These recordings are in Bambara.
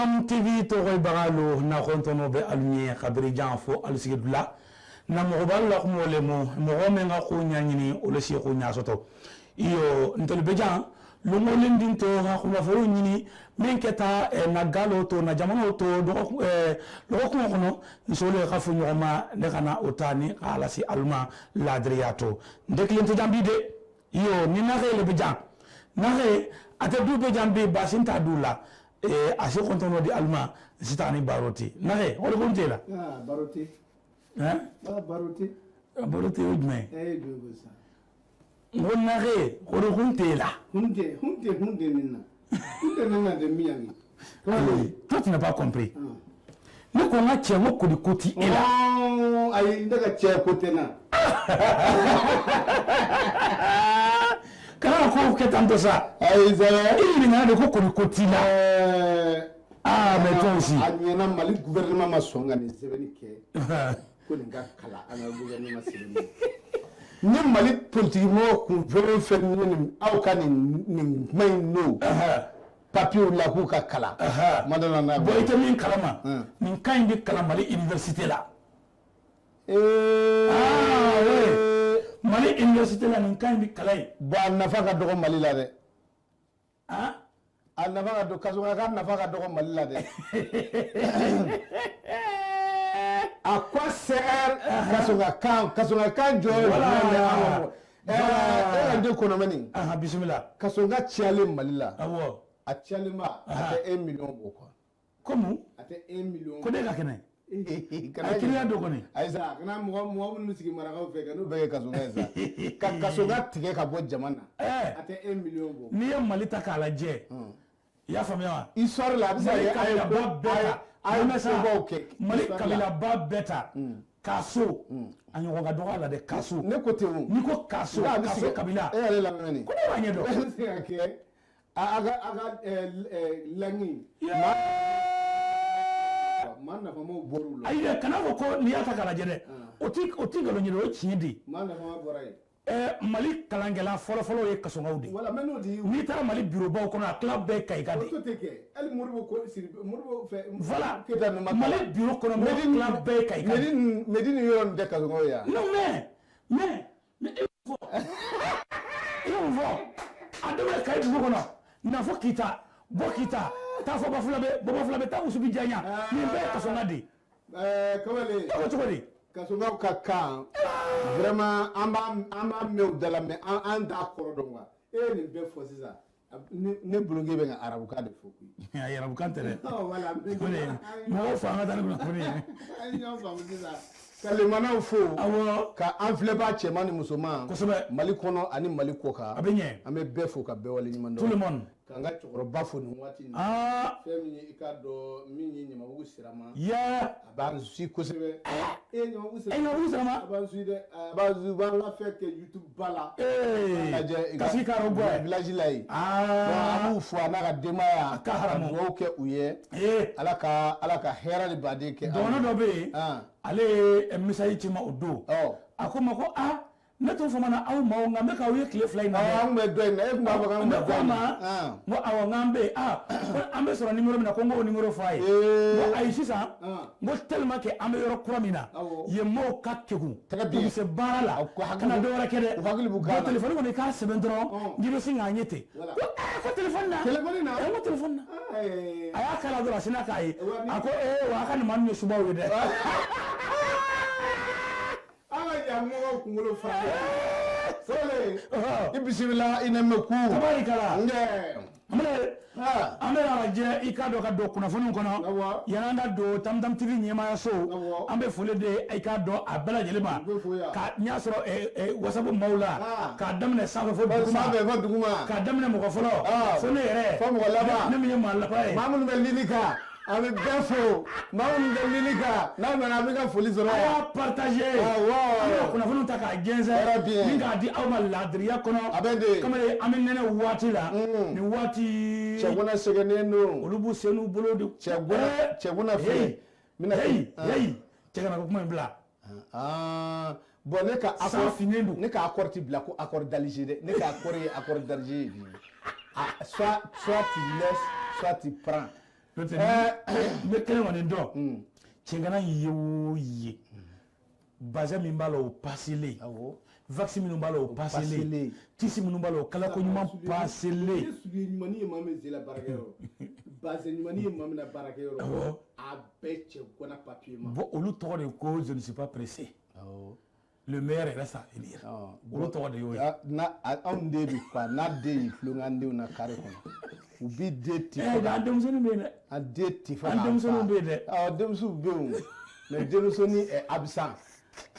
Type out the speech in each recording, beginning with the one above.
Tam TV tɔgɔ bagalo na kontono be alunye kabiri jan fo alusigi dula na mɔgɔ b'a la kuma le mo mɔgɔ min ka ko ɲɛɲini o le si ko ɲa sɔtɔ iyo ntoli bɛ jan longolin din to ka kunnafoniw ɲini min kɛta na galo to na jamanaw to dɔgɔkun kɔnɔ nsolo ka fo ɲɔgɔn ma ne ka na o ta ni k'a lase alu ma ladiriya to n tɛ kelen tɛ jan bi de iyo ni naxe le bɛ jan naxe a tɛ du bɛ jan bi baasi t'a du la a se kɔntɔn di alu ma sitan ni baro tɛ naxe o de ko n tɛ la. Baro tɛ. Hein? Baro tɛ. Baro tɛ o jumɛn? E ye jumɛn ko sisan? N ko naxe o de kun tɛ la. Hun tɛ hun tɛ hun tɛ nin na. Hun tɛ nin na de min yan. Toi, tu n'as pas compris. Ne ko n ka cɛ n ko koli ko ti e la. Ayi, ne ka cɛ ko tɛ n na. Kana ko kɛ tan tɔ sa. Ayi sa. I ɲininkara de ko koli ko t'i la. Ah, mais toi aussi. A ɲɛna Mali gouvernement ma sɔn ka nin sɛbɛnni kɛ. Ko nin ka kalan an ka gouvernement sɛbɛnni. Ni Mali politique mɔgɔw kun fɛn o fɛn ye nin aw ka nin kuma in n'o papier la k'u ka kalan. Ma dɔ la n'a. Bon, i tɛ min kalama. Nin kan in bɛ kalan Mali université la. Ah oui. Mali université la nin kan in bɛ kalan yen. Bon, a nafa ka dɔgɔ Mali la dɛ. Han? A nafa ka dɔgɔ Kassogué ka nafa ka dɔgɔ Mali la dɛ. À quoi sert Kassogué kan Kassogué kan jɔ ye jumɛn ye an ka mɔgɔ? E ka den kɔnɔmɛ nin. Bisimila. Kassogué cayalen Mali la. Awɔ. A cayalenba a tɛ 1 million bɔ quoi. Comme? A tɛ 1 million. Ko ne ka kɛnɛ. A kiriya dɔ kɔni. Ayi sa, kana mɔgɔ minnu sigi marakaw fɛ ka n'u bɛɛ kɛ Kassogué ye sa. Ka Kassogué tigɛ ka bɔ jama na. A tɛ 1 million bɔ. N'i ye Mali ta k'a lajɛ. I y'a faamuya wa? Histoire la a bɛ se ka kɛ a ye bɛɛ ta. A ye kobaw kɛ. Mali kabilaba bɛɛ ta. Kaso. A ɲɔgɔn ka dɔgɔ a la dɛ Kaso. Ne ko ten o. N'i ko Kaso, Kaso kabila. E yɛrɛ lamɛn nin. Ko ne b'a ɲɛdɔn. A bɛ se ka kɛ a ka langue. Maa nafamaw bɔr'u la. Ayi dɛ, kana fɔ ko n'i y'a ta k'a lajɛ dɛ, o ti nkalon ye dɛ, o ye tiɲɛ de ye. Maa nafama bɔra yen. Mali kalankɛla fɔlɔfɔlɔ ye Kassoguéw de ye. Voilà, mais n'o de ye. N'i taara Mali bureaubaw kɔnɔ, a tila bɛɛ Kayika de ye. O to tɛ kɛ. Hali Modibo ko Sidibe Modibo fɛ. Voilà. Keyita ninnu ma kalan. Mali bureau kɔnɔ mɔgɔ tila bɛɛ ye Kayika de ye. Medi ni yɔrɔ nin tɛ Kassoguéw ye wa? Non mais e b'o fɔ. I b'o fɔ. A daminɛ Kayi dugu kɔnɔ. Na fɔ Kita, bɔ Kita, taa fɔ Bafulabe, bɔ Bafulabe, taa Usubi Janya. Nin bɛɛ ye Kassogué de ye. Kamalen. E ko cogo di? Kassoguéw ka kan vraiment an b'a mɛn u da la mais an t'a kɔrɔ dɔn quoi. E ye nin bɛɛ fɔ sisan ne bolo k'e bɛ ka arabukan de fɔ koyi. Ayi, arabukan tɛ dɛ. Voilà. Mɔgɔw fo an ka taa ni kunnafoni ye. An ye ɲɔgɔn faamu sisan. Ka limanaw fo. Awɔ. Ka an filɛbaa cɛman ni musoman. Kosɛbɛ. Mali kɔnɔ ani Mali kɔ kan. A bɛ ɲɛ. An bɛ bɛɛ fo ka bɛɛ waleɲuman dɔn. Tout le monde. K'an ka cɛkɔrɔba fo nin waati in na. Fɛn min ye i k'a dɔn min ye Ɲamabugu Sirama. Yeah. A b'an suit kosɛbɛ. E Ɲamabugu Sirama. E Ɲamabugu Sirama. A b'an suit dɛ. A b'an suit, u b'an ka fɛn kɛ YouTube ba la. Ee. Ka sigi k'a rɔ gɔ. Village la yen. An b'u fo a n'a ka denbaya. A ka haramu. Ka dugawu kɛ u ye. Ala ka hɛrɛ ni baden kɛ. Dɔgɔnin dɔ bɛ yen. Ale ye message ci n ma o don. A ko n ma ko aa. Ne tun famana aw ma nka n bɛ k'aw ye tile fila in na. An bɛ dɔ in na e tun b'a fɔ k'an bɛ dɔ in na. Ne ko a ma n ko awɔ n k'an bɛ yen aa ko an bɛ sɔrɔ numéro min na ko n k'o numéro fɔ a ye. N ko ayi sisan n ko tellement que an bɛ yɔrɔ kura min na yen maaw ka kegun. Très bien. U bɛ se baara la kana dɔ wɛrɛ kɛ dɛ. U hakili b'u kan na. Bon téléphone kɔni i k'a sɛbɛn dɔrɔn n'i bɛ sin k'a ɲɛ ten. Ko ɛɛ ko téléphone na. Téléphone na. N ko téléphone na. A y'a k'a la dɔrɔn a sinna k'a ye. A ko ee wa a ka nin maa ninnu ye subaw ye dɛ. An ka yan mɔgɔw kunkolo fara. Sole. I bisimila i nɛmɛ ku. Tabarikala. Njɛ. An bɛ lajɛ i k'a dɔn ka don kunnafoniw kɔnɔ. Yan'an ka don Tam Tam TV ɲɛmaayaso. An bɛ foli di i k'a dɔn a bɛɛ lajɛlen ma. Ka n y'a sɔrɔ WhatsApp maaw la. K'a daminɛ sanfɛ fo duguma. Sanfɛ fo duguma. K'a daminɛ mɔgɔ fɔlɔ. Fo ne yɛrɛ. Fo mɔgɔ laban. Ne min ye maa laban ye. Maa minnu bɛ lili kan. An bɛ bɛɛ fo maa minnu bɛ lili kan n'a nana an bɛ ka foli sɔrɔ. A y'a partager. Awɔ. An bɛ kunnafoniw ta k'a jɛnsɛn. Très bien. Ni k'a di aw ma laadiriya kɔnɔ. A bɛ ten. Kamalen an bɛ nɛnɛ waati la. Nin waati. Cɛgɔnna sɛgɛnnen don. Olu b'u sen n'u bolo de. Cɛgɔnna filɛ. Heyi heyi cɛ kana ko kuma in bila. Bon ne ka accord San finnen don. Ne ka accord ti bila ko accord d'Alger dɛ. Ne ka accord ye accord d'Alger ye bi. Soit tu laisses, soit tu prends. N'o tɛ n bɛ kelen kɔni dɔn, cɛngana ye o ye, bazin min b'a la o paselen, wax minnu b'a la o paselen, tissu minnu b'a la o kalako ɲuman paselen. Ni soulier ɲumanni ye maa min sen la baarakɛyɔrɔ, bazin ɲumanni ye maa min na baarakɛyɔrɔ, a bɛɛ cɛ gana papier ma. Bon, olu tɔgɔ de ko je ne suis pas pressé. Le meilleur reste à venir. Olu tɔgɔ de y'o ye. Anw den bi quoi, n'a den y'i tulon k'an denw na carré kɔnɔ, u b'i den ti fɔ. An denmisɛnninw bɛ yen dɛ. An den ti fɔ. An denmisɛnninw bɛ yen dɛ. Awɔ, denmisɛnw bɛ yen o, mais denmisɛnnin est absent,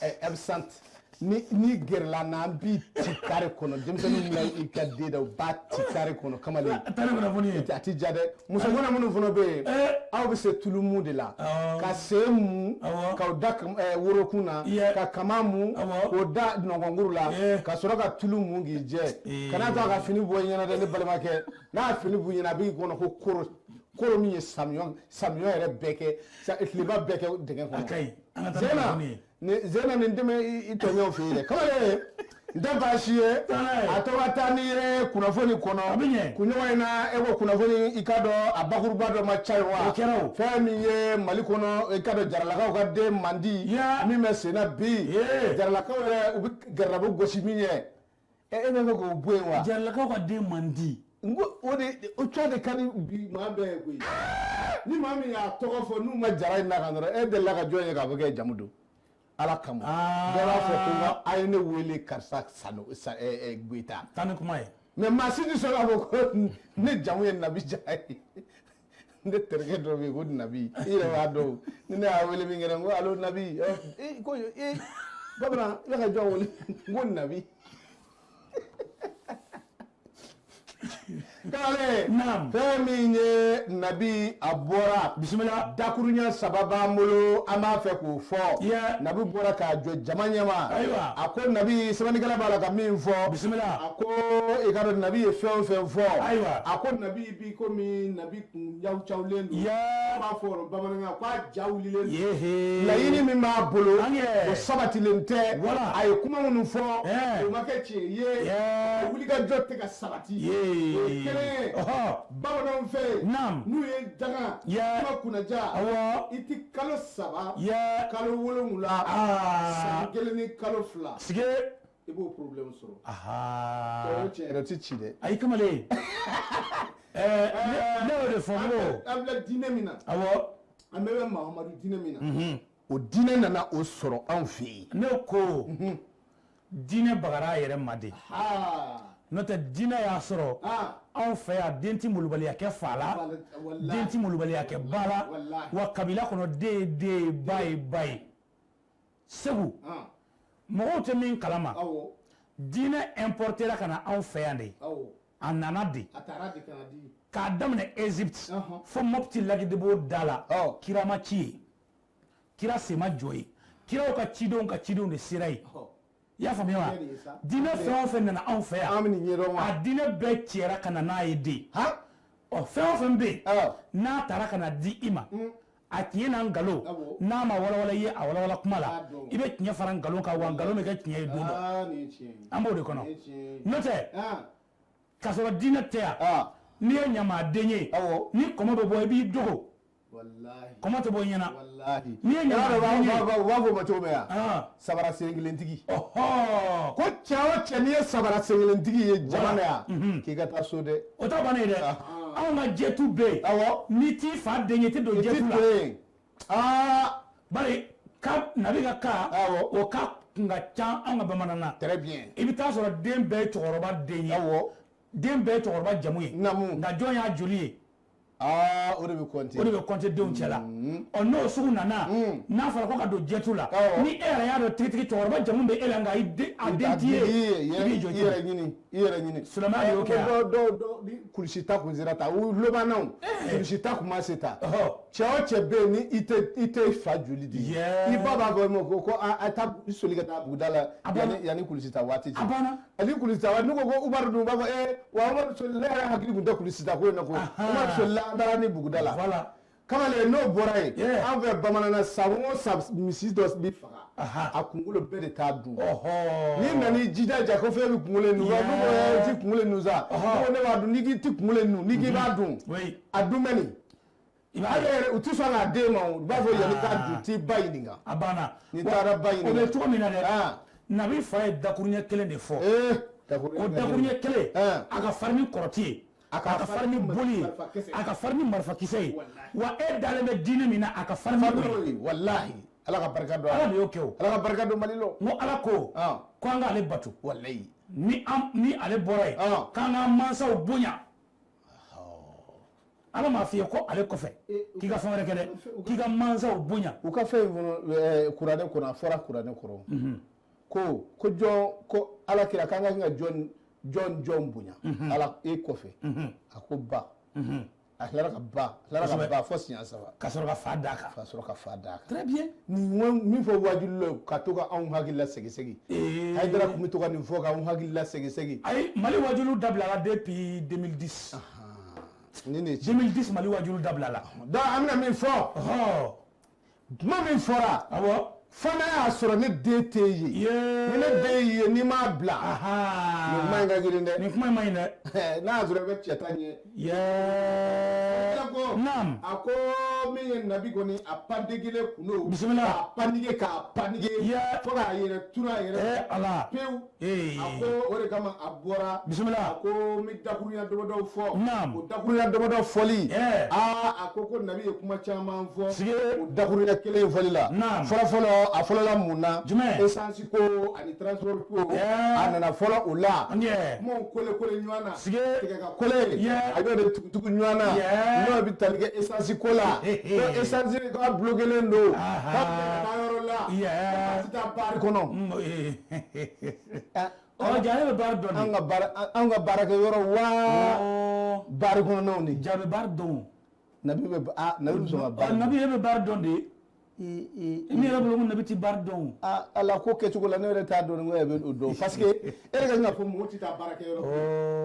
est absente. Ni gɛrɛla n na, an b'i ci carré kɔnɔ. Denmisɛnnin min i ka den da, u b'a ci carré kɔnɔ kamalen. A taa ni kunnafoni ye. A ti ja dɛ. Muso kɔnɔ minnu fana bɛ yen, aw bɛ se tulumu de la, ka sen mu k'aw da worokun na, ka kama mu k'o da nɔgɔnkuru la, ka sɔrɔ ka tulu mu k'i jɛ. Kana to a ka fini bɔ i ɲɛna dɛ, ne balimakɛ. N'a ye fini bɔ i ɲɛna, a b'i kɔnɔ ko koro koro min ye samiyɔ yɛrɛ bɛɛ kɛ, tilema bɛɛ kɛ dingɛ kɔnɔ. A ka ɲi, an ka taa ni kunnafoni ye. Zena nin dɛmɛ i tɔɲɔgɔnw fɛ yen dɛ, kamalen n tɛ baasi ye, a tɔ ka taa n'i ye kunnafoni kɔnɔ kunɲɔgɔn in na. E ko kunnafoni, i ka dɔn a bakuruba dɔ ma ca ye wa? O kɛra o. Fɛn min ye Mali kɔnɔ, i ka dɔn Jaralakaw ka den mandi min bɛ sen na bi, Jaralakaw yɛrɛ u bɛ garilabu gosi min ye, e bɛ fɛ k'o bɔ yen wa? Jaralakaw ka den mandi. N ko o de o tɔgɔ de ka di bi maa bɛɛ ye koyi. Ni maa min y'a tɔgɔ fɔ n'u ma jara in na kan dɔrɔn, e delila ka jɔn ye k'a fɔ k'e jamu don? Ala kama bɛɛ b'a fɔ ko a ye ne wele karisa Sano Goyita. Taa ni kuma ye. Mais maa si tɛ sɔn k'a fɔ ko ne jamu ye Nabi Jara ye. Ne terikɛ dɔ bɛ yen ko Nabi, i yɛrɛ b'a dɔn, ni ne y'a wele min kɛra, n ko alo Nabi, ko bamanan i bɛ ka jɔn wele? N ko Nabi. Kamalen, fɛn min ye Nabi, a bɔra bisimila, dakuruɲɛ saba b'an bolo, an b'a fɛ k'o fɔ. Nabi bɔra k'a jɔ jama ɲɛma. Ayiwa, a ko Nabi, sɛbɛnnikɛla b'a la ka min fɔ. Bisimila. A ko i ka dɔn Nabi ye fɛn o fɛn fɔ. Ayiwa, a ko Nabi bi komi Nabi kun cawulen don. An b'a fɔ o bamanankan ko a ja wulilen don. Laɲini min b'a bolo, o sabatilen tɛ. A ye kuma minnu fɔ, o ma kɛ tiɲɛ ye. O wulikajɔ tɛ ka sabati. Kelen bamananw fɛ yen, n'u ye danga kuma kunnaja, i ti kalo 3, kalo 7, san 1 ni kalo 2, sige i b'o problème sɔrɔ. O tiɲɛ yɛrɛ ti ci dɛ. Ayi kamalen, ne y'o de fɔ n ko an filɛ diinɛ min na, an bɛɛ bɛ Mahamadu diinɛ min na, o diinɛ nana o sɔrɔ anw fɛ yen. Ne ko diinɛ bagara a yɛrɛ ma de. N'o tɛ diinɛ y'a sɔrɔ anw fɛ yan, den ti molobaliya kɛ fa la, den ti molobaliya kɛ ba la, wa kabila kɔnɔ den ye den ye, ba ye ba ye. Segu mɔgɔw tɛ min kalama, diinɛ importera ka na anw fɛ yan de, a nana de k'a daminɛ Égypte fo Mopti Lagidebo da la, kira ma ci ye, kira sen ma jɔ ye, kiraw ka cidenw de sera yen. I y'a faamuya wa? Diinɛ fɛn o fɛn nana anw fɛ yan, a diinɛ bɛɛ cɛra ka na n'a ye de. Ɔ fɛn o fɛn bɛ yen n'a taara ka na di i ma, a tiɲɛ n'a nkalon, n'a ma walawala i ye a walawala kuma la, i bɛ tiɲɛ fara nkalon kan, wa nkalon bɛ kɛ tiɲɛ ye don dɔ. An b'o de kɔnɔ. N'o tɛ k'a sɔrɔ diinɛ tɛ yan, n'i ye ɲamaden ye, ni kɔmɔ bɛ bɔ i b'i dogo. Kɔmɔ tɛ bɔ i ɲɛna. N'i ye ɲamaden ye, u b'a fɔ o ma cogo min yan, sabara sen kelentigi. Ko cɛ o cɛ n'i ye sabara sen kelentigi ye jama na yan, k'i ka taa so dɛ. O t'a bannen ye dɛ. Anw ka jɛtu bɛ yen. N'i t'i fa den ye, i tɛ don jɛtu la. Bari ka Nabi ka ka, o ka kun ka ca anw ka bamanan na. Très bien. I bɛ taa sɔrɔ den bɛɛ ye cɛkɔrɔba den ye. Den bɛɛ ye cɛkɔrɔba jamu ye. Nka jɔn y'a joli ye? O de bɛ compter. O de bɛ compter denw cɛ la. Ɔ n'o sugu nana, n'a fɔra ko ka don jɛtu la, ni e yɛrɛ y'a dɔn tigitigi cɛkɔrɔba jamu bɛ e la, nka a den t'i ye, i b'i jɔ i yɛrɛ ɲini, i yɛrɛ ɲini. Silamɛya de y'o kɛ yan. Dɔw ni kulisi ta kun sera ta, u tulo b'an na o. Kulisi ta kun ma se ta. Cɛ o cɛ bɛ yen ni i tɛ fa joli di. I ba b'a fɔ i ma ko a taa i soli ka taa buguda la yanni kulisi ta waati cɛ. A banna. Ani kulisi ta waati, n'u ko ko Umaru dun, u b'a fɔ wa Umaru soli, ne yɛrɛ hakili kun tɛ kulisi ta ko in na koyi. Umaru solila, an taara ni buguda la. Voilà. Kamalen n'o bɔra yen, an fɛ bamanan na, san o san misi dɔ bɛ faga, a kunkolo bɛɛ de t'a dun. N'i nana i jilaja ko fɛn bɛ kunkolo in dun, n'u ko i ti kunkolo in dun sa, ne ko ne b'a dun, n'i k'i ti kunkolo in dun, n'i k'i b'a dun, a dun bɛ nin. Hali yɛrɛ u tɛ sɔn k'a d'e ma, u b'a fɔ yanni k'a dun t'i ba ɲininka. A banna. N'i taara ba ɲininka. O bɛ cogo min na dɛ, Nabi fa ye dakuruɲɛ kelen de fɔ. O dakuruɲɛ kelen, a ka farin ni kɔrɔti ye, a ka farin ni boli ye, a ka farin ni marifakisɛ ye. Wa e dalen bɛ diinɛ min na, a ka farin ni o ye. Walahi Ala ka barika don. Ala de y'o kɛ o. Ala ka barika don Mali la. N ko Ala ko ko an k'ale bato. Walahi. Ni an ni ale bɔra yen, k'an k'an mansaw bonya. Ala m'a f'i ye ko ale kɔfɛ k'i ka fɛn wɛrɛ kɛ dɛ, k'i ka mansaw bonya. U ka fɛn in kɔnɔ, kuranɛ kɔnɔ, a fɔra kuranɛ kɔrɔ. Ko ko jɔn ko Ala kira k'an ka kan ka jɔn jɔn jɔn bonya. Ala e kɔfɛ. A ko ba. A tilara ka ba, a tilara ka ba fo siɲɛ 3. Ka sɔrɔ ka fa d'a kan. Ka sɔrɔ ka fa d'a kan. Très bien. Nin min fɔ wajulu la, ka to ka anw hakili lasegin segin. Hayidara tun bɛ to ka nin fɔ k'anw hakili lasegin segin. Ayi, Mali wajulu dabilala depuis 2010. Nin de ye 2010 Mali wajulu dabilala. Donc an bɛna min fɔ. Kuma min fɔra. Awɔ. Fo n'a y'a sɔrɔ ne den tɛ yen. Ni ne den ye n'i m'a bila. Nin kuma in ka girin dɛ. Nin kuma in man ɲi dɛ. N'a y'a sɔrɔ i bɛ cɛ ta ɲɛ. Naam. A ko min ye Nabi kɔni a pandegelen kun don. Bisimila. K'a pandege k'a pandege. Fo k'a yɛrɛ turu a yɛrɛ. Ala. Pewu. A ko o de kama a bɔra. Bisimila. A ko n bɛ dakurunya damadɔ fɔ. Naam. O dakurunya damadɔ fɔli. Aa a ko ko Nabi ye kuma caman fɔ. Sige. O dakurunya kelen in fɔli la. Naam. Fɔlɔ fɔlɔ a fɔlɔla mun na? Jumɛn? Essence ko ani transport ko. A nana fɔlɔ o la. Kumaw kole kole ɲɔgɔn na. Sige. Tigɛ ka kole. A y'o de tugu tugu ɲɔgɔn na. N'o bɛ tali kɛ essence ko la. Ko essence k'a bloquelen don. K'a bɛ taa yɔrɔ la. K'a tɛ taa baari kɔnɔ. Ɔ ja ale bɛ baari dɔn de. An ka baarakɛ yɔrɔ wa baari kɔnɔnaw de. Ja bɛ baari dɔn. Nabi bɛ Nabi bɛ sɔn ka baari dɔn. Nabi e bɛ baari dɔn de. Ne yɛrɛ bolo ko Nabi tɛ baari dɔn. Ala ko kɛcogo la ne yɛrɛ t'a dɔn ko e bɛ o dɔn parce que e yɛrɛ ka kan ka fɔ mɔgɔ tɛ taa baarakɛyɔrɔ.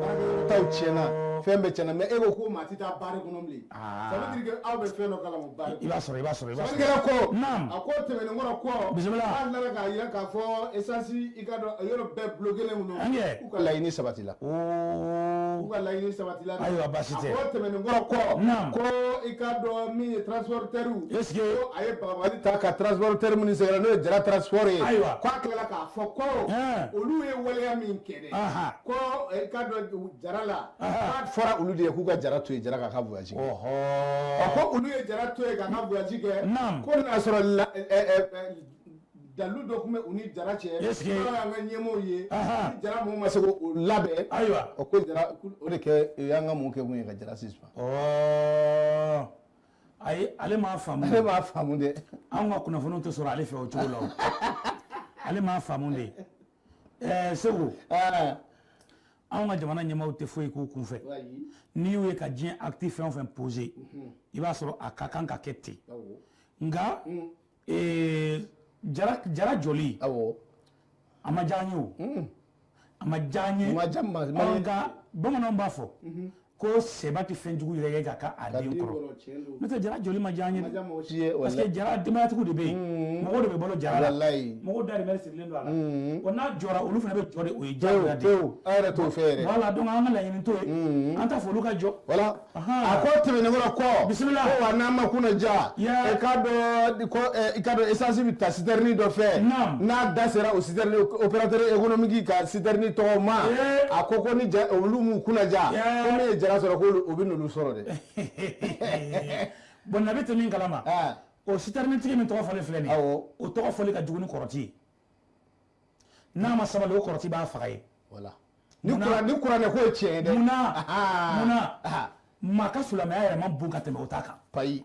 Baarakɛyɔrɔ taw tiɲɛna, fɛn bɛɛ tiɲɛna, mais e ko ko maa tɛ taa baari kɔnɔ bilen. Ça veut dire que aw bɛ fɛn dɔ kalama baari. I b'a sɔrɔ i b'a sɔrɔ i b'a sɔrɔ. Sabalikɛla ko. Naam. A ko tɛmɛnen kɔrɔ kɔ. Bisimila. K'a tilara k'a jira k'a fɔ essence i ka dɔn yɔrɔ bɛɛ bloquelen don. K'u ka laɲini sabatila. K'u ka laɲini sabatila. Ayiwa baasi tɛ. A ko tɛmɛnen kɔrɔ kɔ. Naam. Ko i ka dɔn min ye transporteur. Est-ce que. Ko a ye bagabagali ta ka transporteur minnu sɛgɛrɛ n'o ye Jara transport ye. Ayiwa. K'a tilala k'a fɔ ko. Olu ye waleya min kɛ dɛ. Ko i ka dɔn Jara la. K'a fɔra olu de ye k'u ka Jara to yen, Jara k'a ka voyage kɛ. Ɔ ko olu ye Jara to yen k'a ka voyage kɛ. Naam. Ko n'a sɔrɔ dalu dɔ tun bɛ u ni Jara cɛ. Est-ce que. N'o y'an ka ɲɛmɔgɔw ye. Ni Jara mɔgɔw ma se k'o labɛn. Ayiwa. O ko Jara o de kɛ y'an ka mun kɛ mun ye ka Jara suspend. Ayi ale m'a faamu. Ale m'a faamu dɛ. Anw ka kunnafoniw tɛ sɔrɔ ale fɛ o cogo la o. Ale m'a faamu de. Segu. Anw ka jamana ɲɛmaaw tɛ foyi k'u kunfɛ. N'i y'u ye ka diɲɛ acte fɛn o fɛn posé, i b'a sɔrɔ a ka kan ka kɛ ten. Nka Jara jɔli. A ma diya n ye o. A ma diya n ye. A ma diya nka bamananw b'a fɔ. Ko sɛba tɛ fɛn jugu yɛrɛ ye ka k'a den kɔrɔ. N'o tɛ Jara jɔli ma diya n ye dɛ. Parce que Jara denbayatigiw de bɛ yen. Mɔgɔw de bɛ balo Jara la. Mɔgɔw dahirimɛ sirilen don a la. Wa n'a jɔra olu fana bɛ jɔ de, o ye diyagoya de ye. An yɛrɛ t'o fɛ yɛrɛ. Voilà donc an ka laɲini t'o ye. An t'a fɔ olu ka jɔ. Voilà. A ko tɛmɛnen kɔrɔ kɔ. Bisimila. Ko wa n'an ma kunna ja. I k'a dɔn ko i k'a dɔn essence bɛ ta citerne dɔ fɛ. Naam. N'a da sera o citerne opérateur économique ka citerne tɔgɔ ma. A ko ko ni olu m'u kunna ja. Ko min ye Jara sɔrɔ ko o bɛ n'olu sɔrɔ dɛ. Bon Nabi tɛ min kalama. O citerne tigi min tɔgɔ fɔlen filɛ nin ye. O tɔgɔ fɔli ka jugu ni kɔrɔti ye. N'a ma sabali o kɔrɔti b'a faga ye. Voilà. Ni kuranɛ ko ye tiɲɛ ye dɛ. Munna maa ka silamɛya yɛrɛ man bon ka tɛmɛ o ta kan. Payi.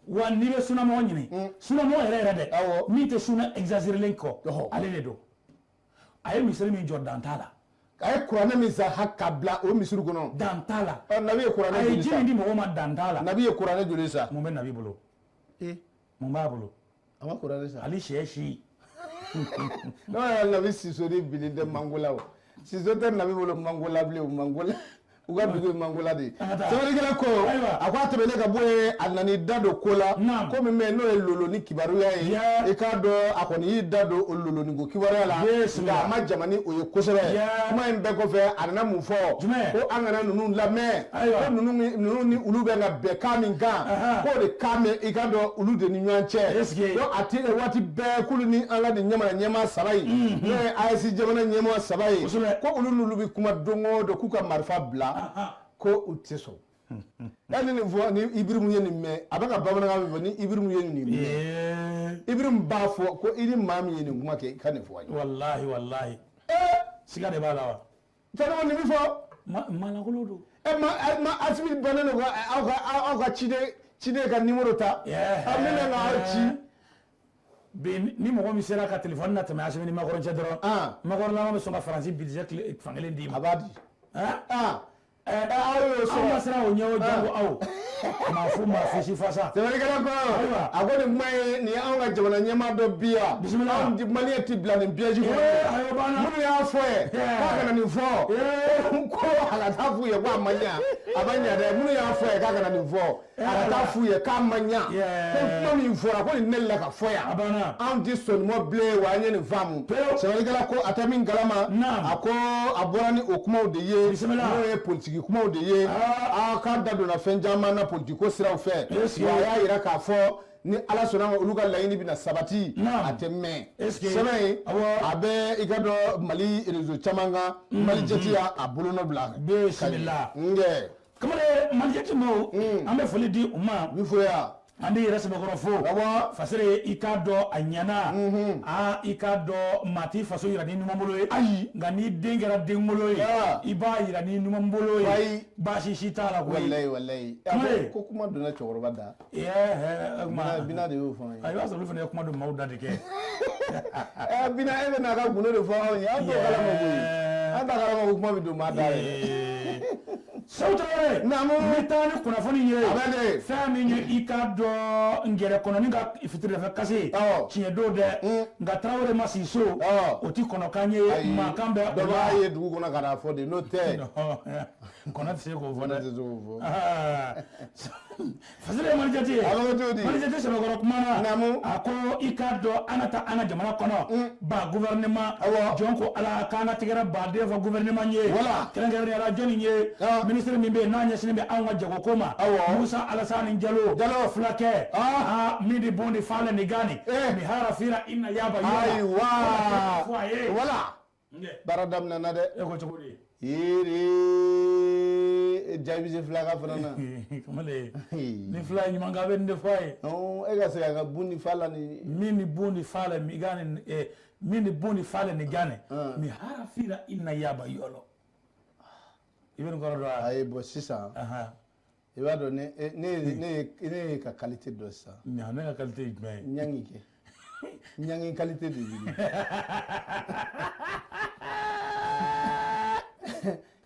Wa n'i bɛ sunamɔgɔ ɲini. Sunamɔgɔ yɛrɛ yɛrɛ dɛ. Min tɛ suna exagérelen kɔ. Ale de don. A ye misiri min jɔ dan t'a la. A ye kuranɛ min san ka bila o misiri kɔnɔ. Dan t'a la. Nabi ye kuranɛ joli san. A ye ji min di mɔgɔw ma dan t'a la. Nabi ye kuranɛ joli san. Mun bɛ Nabi bolo. Mun b'a bolo. A ma kuranɛ san. Ale sɛ si. N'o yɛrɛ Nabi siso ni bilen tɛ mango la o. Siso tɛ Nabi bolo mango la bilen o mango la. U ka dugu ye Mankola de ye. Sɛbɛnnikɛla ko a ko a tɛmɛnen ka bɔ yen, a nan'i da don ko la, ko min bɛ yen n'o ye loloni kibaruya ye. I k'a dɔn a kɔni y'i da don o loloni ko kibaruya la, nka a ma jama ni o ye kosɛbɛ. Kuma in bɛɛ kɔfɛ, a nana mun fɔ? Ko an kana ninnu lamɛn, ko ninnu ni olu bɛ ka bɛn kan min kan, k'o de kan bɛ i k'a dɔn olu de ni ɲɔgɔn cɛ. Ko a ti waati bɛɛ k'olu ni an ka nin jamana ɲɛmaa saba in, n'o ye AES jamana ɲɛmaa saba ye, ko olu n'olu bɛ kuma don o don k'u ka marifa bila. Ko u tɛ sɔn. Hali ni nin fɔ, ni Ibirimu ye nin mɛn, a bɛ ka bamanankan min fɔ, ni Ibirimu ye nin mɛn, Ibirimu b'a fɔ ko i ni maa min ye nin kuma kɛ, i ka nin fɔ an ye. Walahi walahi. Siga de b'a la wa? Tɔnɔ nin bɛ fɔ. Malakolo don. Ma Asimi bannen don ka aw ka ciden ka numéro ta. Aw min bɛ aw ci. Bi ni mɔgɔ min sera ka téléphone na tɛmɛ Asimi ni Macron cɛ dɔrɔn, Macron laban bɛ sɔn ka Faransi budget fankelen d'i ma. A b'a di. Aw y'o sɔrɔ. Aw ma siran o ɲɛ o, jango aw. Maa fu maa fosi fasa. Sɛbɛnnikɛla ko a ko nin kuma ye nin ye anw ka jamana ɲɛmaa dɔ bi yan. Bisimila. Anw Maliyɛn tɛ bila nin piège kɔnɔ. Ayo banna. Minnu y'a fɔ ye k'a kana nin fɔ. Ko a ka taa f'u ye ko a ma ɲa. A ma ɲa dɛ. Minnu y'a fɔ ye k'a kana nin fɔ. A ka taa f'u ye k'a ma ɲa. Ko kuma min fɔra ko nin ne la ka fɔ yan. Anw tɛ sɔn nin ma bilen, wa an ye nin faamu. Sɛbɛnnikɛla ko a tɛ min kalama. A ko a bɔra ni o kumaw de ye. N'o ye politiki kumaw de ye. A k'a da donna fɛn caman na politiki ko siraw fɛ. Wa a y'a yira k'a fɔ ni Ala sɔnna ma, olu ka laɲini bɛna sabati. A tɛ mɛn. Sɛbɛn in a bɛ i ka dɔn Mali réseau caman kan. Mali jɛti y'a bolonɔ bila. Bisimila. Nkɛ. Kamalen Malijɛti maaw, an bɛ foli di u ma. Bi fo yan. An bɛ yɛrɛ sɛbɛkɔrɔ fo. Fasere i k'a dɔn a ɲɛna. I k'a dɔn maa t'i faso yira ni ɲuman bolo ye. Ayi. Nka n'i den kɛra denwolo ye, i b'a yira ni ɲuman bolo ye. Ayi. Baasi si t'a la koyi. Walayi walayi. Ko kuma donna cɛkɔrɔba da. Bina de y'o fɔ an ye. I b'a sɔrɔ olu fana ye kuma don maaw da de kɛ. Bina e bɛ n'a ka gundo de fɔ anw ye, an t'o kalama koyi. An t'a kalama ko kuma bɛ don maa da yɛrɛ. Seku Tarawele. Naamu. N bɛ taa ni kunnafoni ye. A bɛ de. Fɛn min ye i k'a dɔn ngɛrɛ kɔnɔni ka fitirilɛfɛ kase. Tiɲɛ don dɛ. Nka Tarawele ma sigi so. O ti kɔnɔkan ye. Mankan bɛ o la. Dɔ b'a ye dugu kɔnɔ ka n'a fɔ de, n'o tɛ. Kɔnɔ tɛ se k'o fɔ dɛ. Kɔnɔ tɛ se k'o fɔ. Fasere ye Malijɛti ye. A bɛ kɛ cogo di? Malijɛti sɛbɛkɔrɔ kuma na. Naamu. A ko i k'a dɔn an ka taa an ka jamana kɔnɔ. Ba gouvernement. Jɔn ko Ala k'an ka tɛgɛrɛ baden fɔ gouvernement ye. Voilà. Kɛrɛnkɛrɛnnenya la jɔnni ye. Ministre min bɛ yen n'a ɲɛsinnen bɛ anw ka jagoko ma. Musa Alasani Jalo. Jalo. Fulakɛ. Min di bon di fa la ni gani. Mi hara fira ina yaba yola. Ayiwa. Voilà. Baara daminɛna dɛ. E ko cogo di? Yiri jaabise fila ka fana na. Kamalen ni fila ye ɲuman kɛ a bɛ nin de fɔ a ye. E ka se ka bun ni fa la ni. Min ni bon ni fa la mi gani, min ni bon ni fa la ni gani. Mi hara fira ina yaba yolo. I bɛ nin kɔrɔ dɔn wa? Ayi bɔn sisan. I b'a dɔn ne ye ka qualité dɔn sisan. Ne ka qualité ye jumɛn ye? Ɲangi kɛ. Ɲangi qualité de b'i la.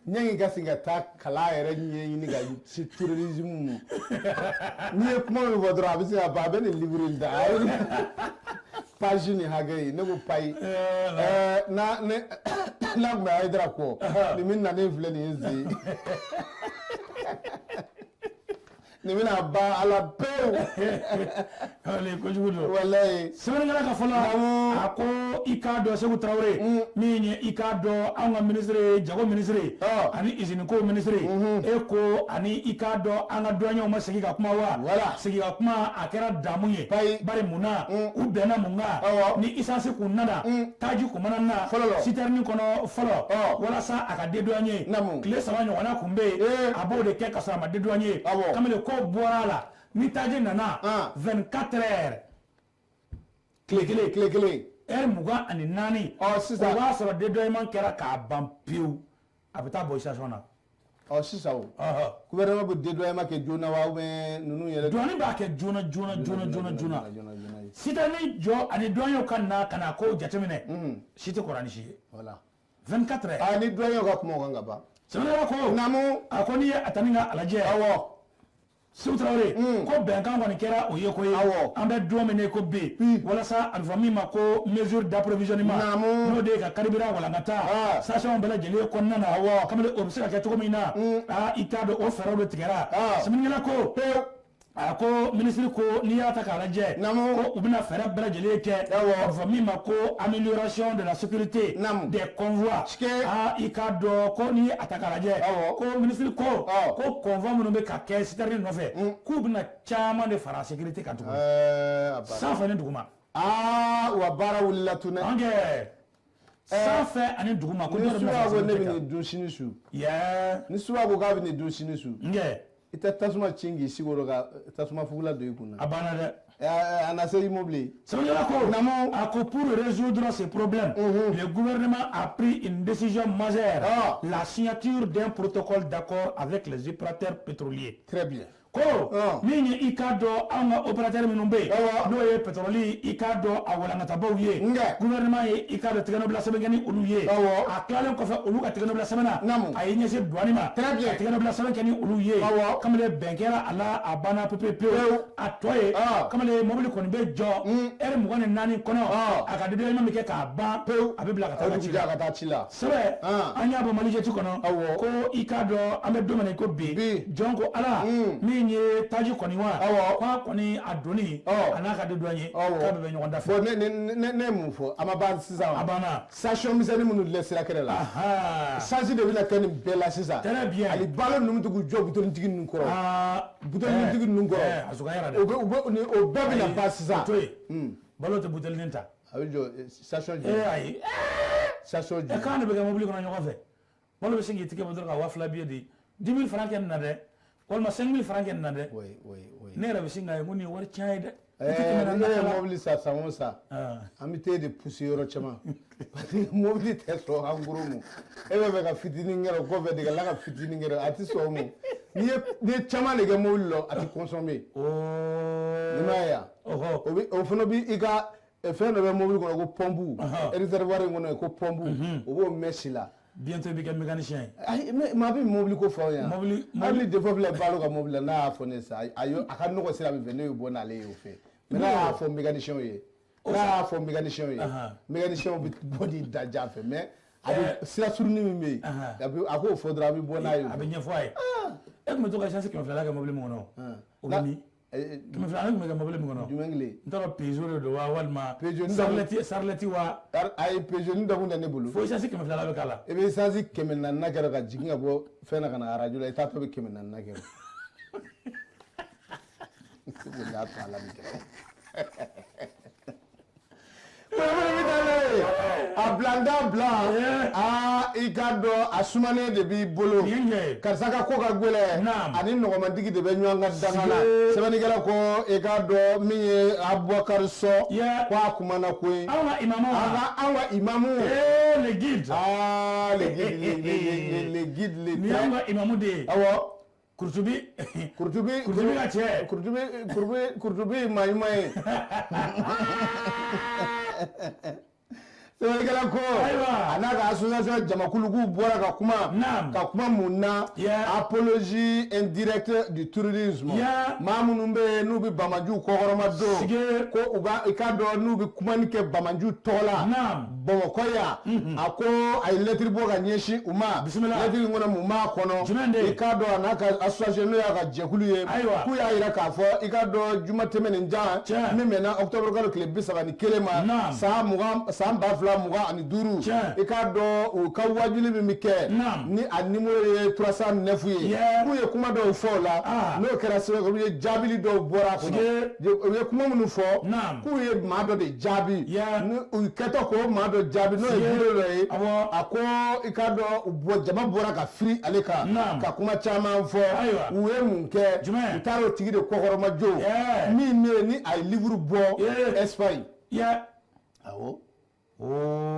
Ɲangi ka sin ka taa kalan yɛrɛ ɲɛɲini ka se terrorisme ma. N'i ye kuma min fɔ dɔrɔn a bɛ se ka ban, a bɛ nin livre in da. Page nin hakɛ ye, ne ko payi. N'a ne n'a tun bɛ Hayidara kɔ, nin min nalen filɛ nin ye zen. Nin bɛna ban a la pewu. Walayi kojugu don. Walayi. Sɛbɛnnikɛla ka fɔ la, a ko i k'a dɔn Seku Tarawele, min ye i k'a dɔn anw ka ministre ye, jago ministre ani usine ko ministre, e ko ani i k'a dɔn an ka douaniers ma segin ka kuma wa? Voilà. Segin ka kuma a kɛra damu ye. Payi. Bari mun na? U bɛnna mun kan? Ni essence kun nana, taji kun mana na, citerne kɔnɔ fɔlɔ, walasa a ka dédouaner. Tile 3 ɲɔgɔnna kun bɛ yen, a b'o de kɛ ka sɔrɔ a ma dédouaner. Kamalen ko bɔra a la, ni taji nana 24 heures, tile kelen, tile kelen, heure 24. Sisan o b'a sɔrɔ dédouanement kɛra k'a ban pewu, a bɛ taa bɔ station na. Sisan o gouvernement bɛ dédouanement kɛ joona wa ou bien ninnu yɛrɛ? Douane b'a kɛ joona joona joona joona joona. Citerne jɔ ani douaniers ka na ka na ko jateminɛ, si tɛ kɔrɔ ni si ye. Voilà. 24 heures. Ni douaniers ka kuma o kan ka ban. Sɛbɛnnikɛla ko. Naamu. A ko n'i ye a ta ni ka a lajɛ. Awɔ. Seku Tarawele ko bɛnkan kɔni kɛra o ye ko ye an bɛ don min na i ko bi walasa a bɛ fɔ min ma ko mesure d'approvisionnement n'o de ye ka carburant walankata station bɛɛ lajɛlen kɔnɔna na kamalen o bɛ se ka kɛ cogo min na i t'a dɔn o fɛɛrɛw de tigɛra sɛbɛnnikɛla ko pewu a ko minisiri ko n'i y'a ta k'a lajɛ ko u bɛna fɛɛrɛ bɛɛ lajɛlen kɛ a bɛ fɔ min ma ko amélioration de la sécurité des convois i k'a dɔn ko n'i y'a ta k'a lajɛ ko minisiri ko ko convoi minnu bɛ ka kɛ citerne nɔfɛ k'u bɛna caman de fara sécurité kan tuguni sanfɛ ni duguma. Wa baara wulila tun dɛ. Sanfɛ ani duguma ko dɔ de bɛna fara sécurité kan. Ni suba ko ne bɛ nin dun sini su. Ni suba ko k'a bɛ nin dun sini su. I tɛ tasuma ci k'i sigi o rɔ ka tasuma fugula don i kun na. A banna dɛ. A na se i mobili. Sɛbɛnnikɛla ko. Naamu. A ko pour résoudre ce problème. Le gouvernement a pris une décision majeure. La signature d'un protocole d'accord avec les opérateurs pétroliers. Très bien. Ko min ye i k'a dɔn anw ka opérateur minnu bɛ yen n'o ye pétrole i k'a dɔn a walankatabaw ye gouvernement ye i k'a dɔn tɛgɛnɔbila sɛbɛn kɛ ni olu ye a tilalen kɔfɛ olu ka tɛgɛnɔbila sɛbɛn na a y'i ɲɛsin douane ma ka tɛgɛnɔbila sɛbɛn kɛ ni olu ye kamalen bɛn kɛra a la a banna pewu pewu a tɔ ye kamalen mobili kɔni bɛ jɔ heure 24 kɔnɔ a ka dédouanement bɛ kɛ k'a ban pewu a bɛ bila ka taa ci la sɛbɛn an y'a bɔ Mali Jet kɔnɔ ko i k'a dɔn an bɛ don min na i ko bi jɔn ko Ala min ye taji kɔni wa k'a kɔni a donni a n'a ka dédouane ye k'a bɛɛ bɛ ɲɔgɔn da fɛ. Bon ne ye mun fɔ a ma ban sisan a banna. Station misɛnnin minnu filɛ sira kɛrɛ la. Sansi de bɛna kɛ nin bɛɛ la sisan. Très bien. Ani balo ninnu bɛ to k'u jɔ butonitigi ninnu kɔrɔ. Butonitigi ninnu kɔrɔ. A sugayara dɛ. O bɛɛ bɛna ban sisan. O to yen. Balo tɛ butelinin ta. A bɛ jɔ station jɔ. Ayi. Station jɔ. K'an de bɛ kɛ mobili kɔnɔ ɲɔgɔn fɛ. Balo bɛ sin k'i tigɛ bɔ dɔrɔn ka 2000 billet di. 10 000 francs kɛ nin na dɛ. Walima 5 000 francs kɛ nin na dɛ. Ne yɛrɛ bɛ sin k'a ye ko nin ye wari tiɲɛ ye dɛ. Ne ye mobili san san o san an bɛ t'e de pousser yɔrɔ caman parce que mobili tɛ sɔn an gros ma e bɛ fɛ ka fitinin kɛ o kɔfɛ de ka tila ka fitinin kɛ a tɛ sɔn o ma n'i ye caman de kɛ mobili la a tɛ consommer. N'i m'a ye wa o fana bɛ i ka fɛn dɔ bɛ mobili kɔnɔ ko pɔnpu réservoir in kɔnɔ ko pɔnpu o b'o mɛn si la. Bientôt i bɛ kɛ mécanicien ye. Ayi mais maa bɛ mobili ko fɔ aw ɲɛna. Mobili hali ni défaut filɛ Balo ka mobili la n'a y'a fɔ ne sisan a ka nɔgɔ sira min fɛ ne bɛ bɔ n'ale ye o fɛ mais n'a y'a fɔ mécanicien ye n'a y'a fɔ mécanicien ye mécanicien bɛ bɔ n'i da jan fɛ mais a bɛ sira surunin min bɛ yen a k'o fɔ dɔrɔn a bɛ bɔ n'a ye. A bɛ ɲɛfɔ a ye. E tun bɛ to ka essence 200 kɛ mobili min kɔnɔ o bɛ min? 200 tun bɛ kɛ mobili min kɔnɔ. Jumɛn kelen? N t'a dɔn Peugeot de don wa walima Sarleti wa. Ayi Peugeot ni dɔ kun tɛ ne bolo. Fo essence 200 bɛ k'a la. I bɛ essence 400 kɛ ka jigin ka bɔ fɛn na ka na arajo la i taatɔ bɛ 400 kɛ. N'a to ala min kɛra. A bilanda bila i k'a dɔn a sumanen de b'i bolo karisa ka ko ka gɛlɛn ani nɔgɔmantigi de bɛ ɲɔgɔn ka danga la sɛbɛnnikɛla ko i k'a dɔn min ye Abubakari Sɔ ko a kumana koyi anw ka imamu anw ka imamu le guide le guide le guide le ni y'anw ka imamu de ye awɔ Kurutubi Kurutubi Kurutubi ka cɛ Kurutubi Kurutubi maa ɲuman ye sɛbɛnnikɛla ko a n'a ka association jamakulu k'u bɔra ka kuma ka kuma mun na apologie indirecte du terrorisme maa minnu bɛ yen n'u bɛ bamanjiw kɔkɔrɔma don ko u ka i k'a dɔn n'u bɛ kumani kɛ bamanjiw tɔgɔ la Bamakɔ yan a ko a ye lɛtiri bɔ ka ɲɛsin u ma lɛtiri in kɔnɔ mun b'a kɔnɔ i k'a dɔn a n'a ka association n'o y'a ka jɛkulu ye k'u y'a yira k'a fɔ i k'a dɔn juma tɛmɛnen jan min bɛnna octobre kalo tile 31 ma san 2025 i k'a dɔn u ka wajuli min bɛ kɛ ni a numéro ye 309 ye k'u ye kuma dɔw fɔ o la n'o kɛra sababu ye jaabili dɔw bɔra a kɔnɔ u ye kuma minnu fɔ k'u ye maa dɔ de jaabi ni u kɛtɔ k'o maa dɔ jaabi n'o ye video dɔ ye a ko i k'a dɔn jama bɔra ka firi ale kan ka kuma caman fɔ u ye mun kɛ u taara o tigi de kɔkɔrɔma jo min bɛ yen ni a ye livre bɔ Espagne awɔ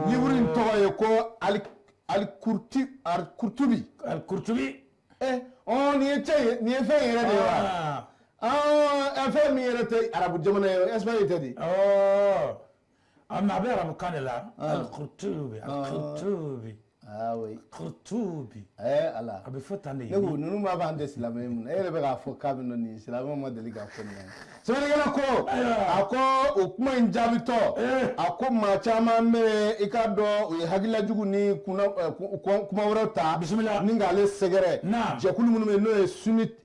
livre in tɔgɔ ye ko Al-Kurtubi Al-Kurtubi nin ye cɛ ye nin ye fɛn yɛrɛ de ye wa fɛn min yɛrɛ tɛ arabu jamana ye Espagne tɛ de a bɛ arabu kan de la Al-Kurtubi Al-Kurtubi Ah oui. Kurtubi. Eh Ala. A bɛ fɔ tan de. Ne ko ninnu b'a fɔ an tɛ silamɛ ye mun na? E yɛrɛ bɛ k'a fɔ k'a bɛ nɔ nin silamɛw ma deli k'a fɔ nin ye. Sɛbɛnnikɛla ko a ko o kuma in jaabitɔ a ko maa caman bɛ yen i k'a dɔn u ye hakililajugu ni kuma wɛrɛw ta. Bisimila. Ni k'ale sɛgɛrɛ. Naam. Jɛkulu minnu bɛ yen n'o ye sunnite.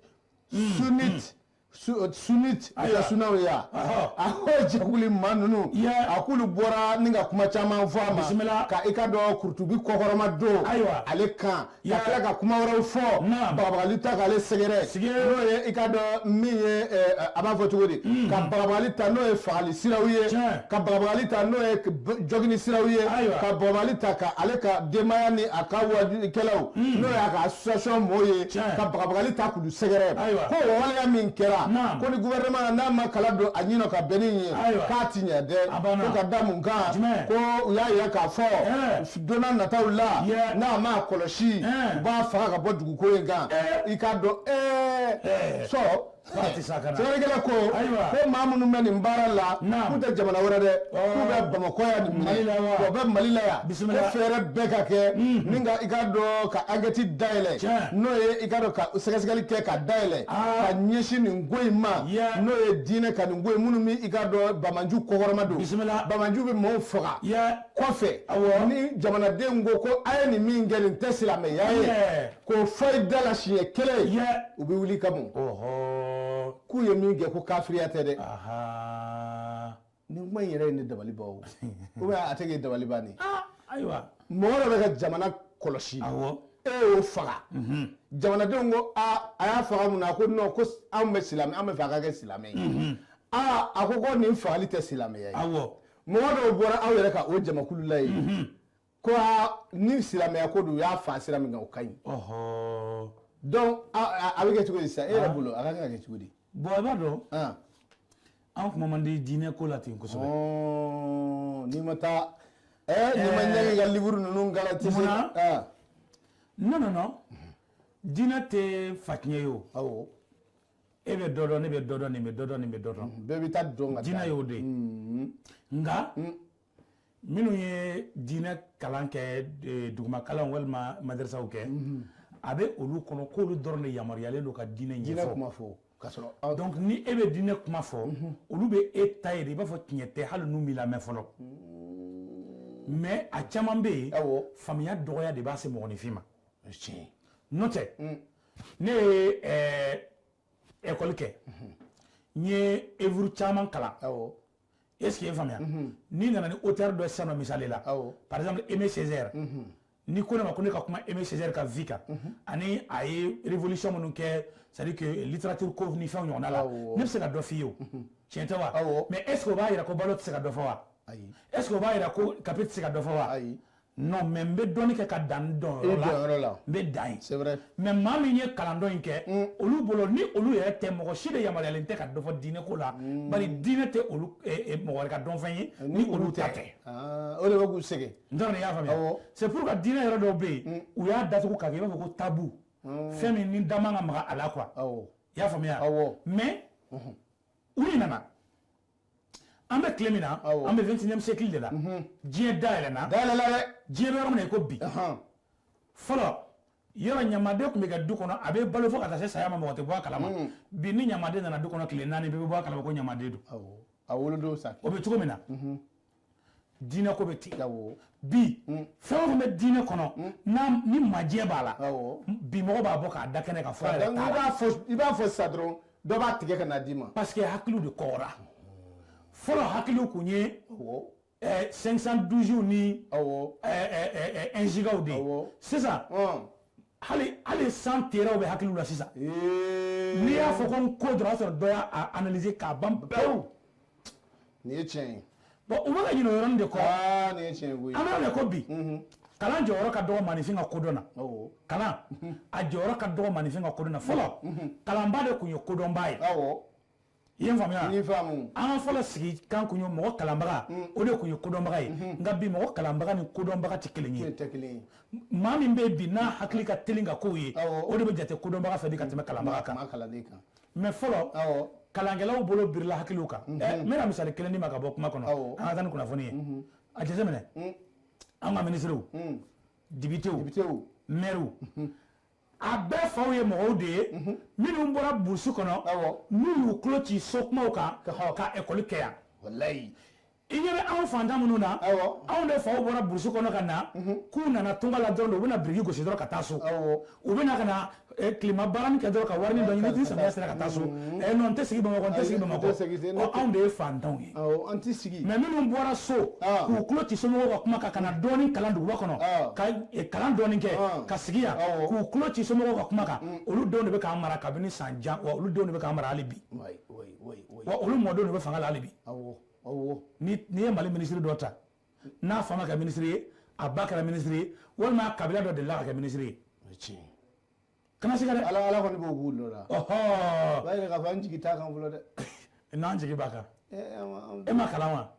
Sunnite. Sunnite n'o ye sunaw ye a ko jɛkulu maa ninnu a k'olu bɔra ni ka kuma caman fɔ a ma. Bisimila. Ka i ka dɔn Kurtubi kɔkɔrɔma don. Ayiwa. Ale kan ka tila ka kuma wɛrɛw fɔ. Bagabagali ta k'ale sɛgɛrɛ. N'o ye i ka dɔn min ye a b'a fɔ cogo di. Ka bagabagali ta n'o ye fagali siraw ye. Ka bagabagali ta n'o ye jogini siraw ye. Ka bagabagali ta ka ale ka denbaya ni a ka wajulikɛlaw. N'o y'a ka association mɔɔw ye. Ka bagabagali ta k'olu sɛgɛrɛ. Ko o waleya min kɛra. Ko ni gouvernement n'a ma kala don a ɲinɔ ka bɛn ni ye k'a ti ɲɛ dɛ ko ka da mun kan ko u y'a yira k'a fɔ don n'a nataw la n'a m'a kɔlɔsi u b'a faga ka bɔ dugukolo in kan i k'a dɔn sɔ sɛbɛnnikɛla ko ko maa minnu bɛ nin baara la k'u tɛ jamana wɛrɛ dɛ k'u bɛ Bamakɔ yan nin minɛ wa bɛ Mali la yan ko fɛɛrɛ bɛɛ ka kɛ ni ka i k'a dɔn ka enquête dayɛlɛ n'o ye i k'a dɔn ka sɛgɛsɛgɛli kɛ ka dayɛlɛ ka ɲɛsin nin ko in ma n'o ye diinɛ ka nin ko in minnu bɛ i k'a dɔn bamanju kɔkɔrɔma don bamanju bɛ maaw faga kɔfɛ ni jamanadenw ko ko a ye nin min kɛ nin tɛ silamɛya ye k'o fɔ i da la siɲɛ kelen u bɛ wuli ka mun k'u ye min kɛ ko kafiriya tɛ dɛ. Nin kuma in yɛrɛ ye ne dabali ban o. Ou bien a tɛ k'e dabali ban de. Ayiwa. Mɔgɔ dɔ bɛ ka jamana kɔlɔsi. E y'o faga. Jamanadenw ko aa a y'a faga mun na ko non ko anw bɛ silamɛ an bɛ fɛ a ka kɛ silamɛ ye. Aa a ko ko nin fagali tɛ silamɛya ye. Mɔgɔ dɔw bɔra aw yɛrɛ ka o jamakulu la yen. Ko aa ni silamɛya ko don u y'a fa sira min kan o ka ɲi. Donc a bɛ kɛ cogo di sisan e yɛrɛ bolo a ka kan ka kɛ cogo di. Bon i b'a dɔn an kuma man di diinɛ ko la ten kosɛbɛ. N'i ma taa n'i ma ɲɛgɛn ka livre ninnu kalan tɛ se. Munna non non non diinɛ tɛ fatiɲɛ ye o. Awɔ. E bɛ dɔ dɔn ne bɛ dɔ dɔn nin bɛ dɔ dɔn nin bɛ dɔ dɔn. Bɛɛ bɛ taa dɔn ka taa. Diinɛ y'o de ye. Nka minnu ye diinɛ kalan kɛ duguma kalan walima madarasaw kɛ. A bɛ olu kɔnɔ k'olu dɔrɔn de yamaruyalen don ka diinɛ ɲɛfɔ. Diinɛ kuma fɔ k'a sɔrɔ. Donc ni e bɛ diinɛ kuma fɔ olu bɛ e ta ye de i b'a fɔ tiɲɛ tɛ hali n'u m'i lamɛn fɔlɔ. Mais a caman bɛ yen. Faamuya dɔgɔya de b'a se mɔgɔninfin ma. N'o tɛ ne ye école kɛ n ye œuvre caman kalan. Est-ce que i ye faamuya. N'i nana ni auteur dɔ ye sisan nɔ misali la. Par exemple Aimé Césaire. Ni ko ne ma ko ne ka kuma Aimé Césaire ka vie kan ani a ye révolution minnu kɛ c'est à dire que littérature ko ni fɛnw ɲɔgɔnna la ne bɛ se ka dɔ f'i ye o tiɲɛ tɛ wa mais est ce que o b'a yira ko Balo tɛ se ka dɔ fɔ wa est ce que o b'a yira ko Kape tɛ se ka dɔ fɔ wa non mais n bɛ dɔɔni kɛ ka dan dɔn yɔrɔ la n bɛ dan yen c'est vrai mais maa min ye kalan dɔ in kɛ olu bolo ni olu yɛrɛ tɛ mɔgɔ si de yamaruyalen tɛ ka dɔ fɔ diinɛ ko la bari diinɛ tɛ olu mɔgɔ wɛrɛ ka dɔnfɛn ye ni olu ta tɛ. O de bɛ k'u sɛgɛn. N t'a dɔn n'i y'a faamuya. C'est pourquoi diinɛ yɛrɛ dɔw bɛ yen u y'a datugu k'a kɛ i b'a fɔ ko tabou fɛn min ni da man ka maga a la quoi. I y'a faamuya. Mais u ɲinɛna an bɛ tile min na an bɛ 21e siècle de la diɲɛ dayɛlɛnna. Dayɛlɛla dɛ. Diɲɛ bɛ yɔrɔ min na i ko bi. Fɔlɔ yɔrɔ ɲamaden tun bɛ kɛ du kɔnɔ a bɛ balo fo ka taa se saya ma mɔgɔ tɛ bɔ a kalama bi ni ɲamaden nana du kɔnɔ tile 4 bɛɛ bɛ bɔ a kalama ko ɲamaden don. A wolodon sa. O bɛ cogo min na. Diinɛ ko bɛ ten. Bi fɛn o fɛn bɛ diinɛ kɔnɔ ni majɛ b'a la bi mɔgɔ b'a bɔ k'a da kɛnɛ kan fɔ a yɛrɛ t'a la. I b'a fɔ sisan dɔrɔn dɔ b'a tigɛ ka n'a d'i ma. Parce que hakiliw de kɔgɔra. Fɔlɔ hakiliw tun ye 512 ni 1 gigaw de ye sisan hali 100 teraw bɛ hakiliw la sisan. N'i y'a fɔ ko n ko dɔrɔn o y'a sɔrɔ dɔ y'a analyser k'a ban pewu. Nin ye tiɲɛ ye. Bon u bɛ ka ɲinɛ o yɔrɔnin de kɔ. Nin ye tiɲɛ ye koyi. An bɛ yɔrɔ min na ko bi kalan jɔyɔrɔ ka dɔgɔ maaninfin ka kodɔn na. Kalan a jɔyɔrɔ ka dɔgɔ maaninfin ka kodɔn na fɔlɔ kalanba de tun ye kodɔnba ye. I ye n faamuya? N y'i faamu. An ka fɔlɔ sigi kan kun ye mɔgɔ kalanbaga o de kun ye kodɔnbaga ye nka bi mɔgɔ kalanbaga ni kodɔnbaga tɛ kelen ye. Tɛ kelen ye. Maa min bɛ bi n'a hakili ka teli ka kow ye o de bɛ jate kodɔnbaga fɛ bi ka tɛmɛ kalanbaga kan. Mais fɔlɔ kalankɛlaw bolo birila hakiliw kan. N bɛna misali kelen d'i ma ka bɔ kuma kɔnɔ an ka taa ni kunnafoni ye. A jateminɛ an ka minisiriw Députéw, maires, a bɛɛ faw ye mɔgɔw de ye minnu bɔra burusi kɔnɔ, n'u y'u tulo ci so kumaw kan ka ekɔli kɛ yan. Walayi. I ɲɛ bɛ anw fantan minnu na, anw de faw bɔra burusi kɔnɔ ka na, k'u nana tunga la dɔrɔn de, u bɛna biriki gosi dɔrɔn ka taa so, u bɛna ka na tilema baaranin kɛ dɔrɔn ka warini dɔ ɲini, ni samiya sera ka taa so. Non, n tɛ sigi Bamakɔ, n tɛ sigi Bamakɔ. Anw de ye fantanw ye. An tɛ sigi. Mais minnu bɔra so k'u tulo ci somɔgɔw ka kuma kan, ka na dɔɔnin kalan duguba kɔnɔ, ka kalan dɔɔnin kɛ ka sigi yan, k'u tulo ci somɔgɔw ka kuma kan, olu denw de bɛ k'an mara kabini san jan, wa olu denw de bɛ k'an mara hali bi, wa olu mɔdenw de bɛ fanga la hali bi. N'i ye Mali minisiri dɔ ta, n'a fa ma kɛ minisiri ye, a ba kɛra minisiri ye, walima a kabila dɔ delila ka kɛ minisiri ye. Kana siga dɛ. Ala kɔni b'o b'u dɔ la. Ɔhɔ. O b'a yira k'a fɔ an jigi t'a kan fɔlɔ dɛ. N'an jigi b'a kan. E ma kalan wa?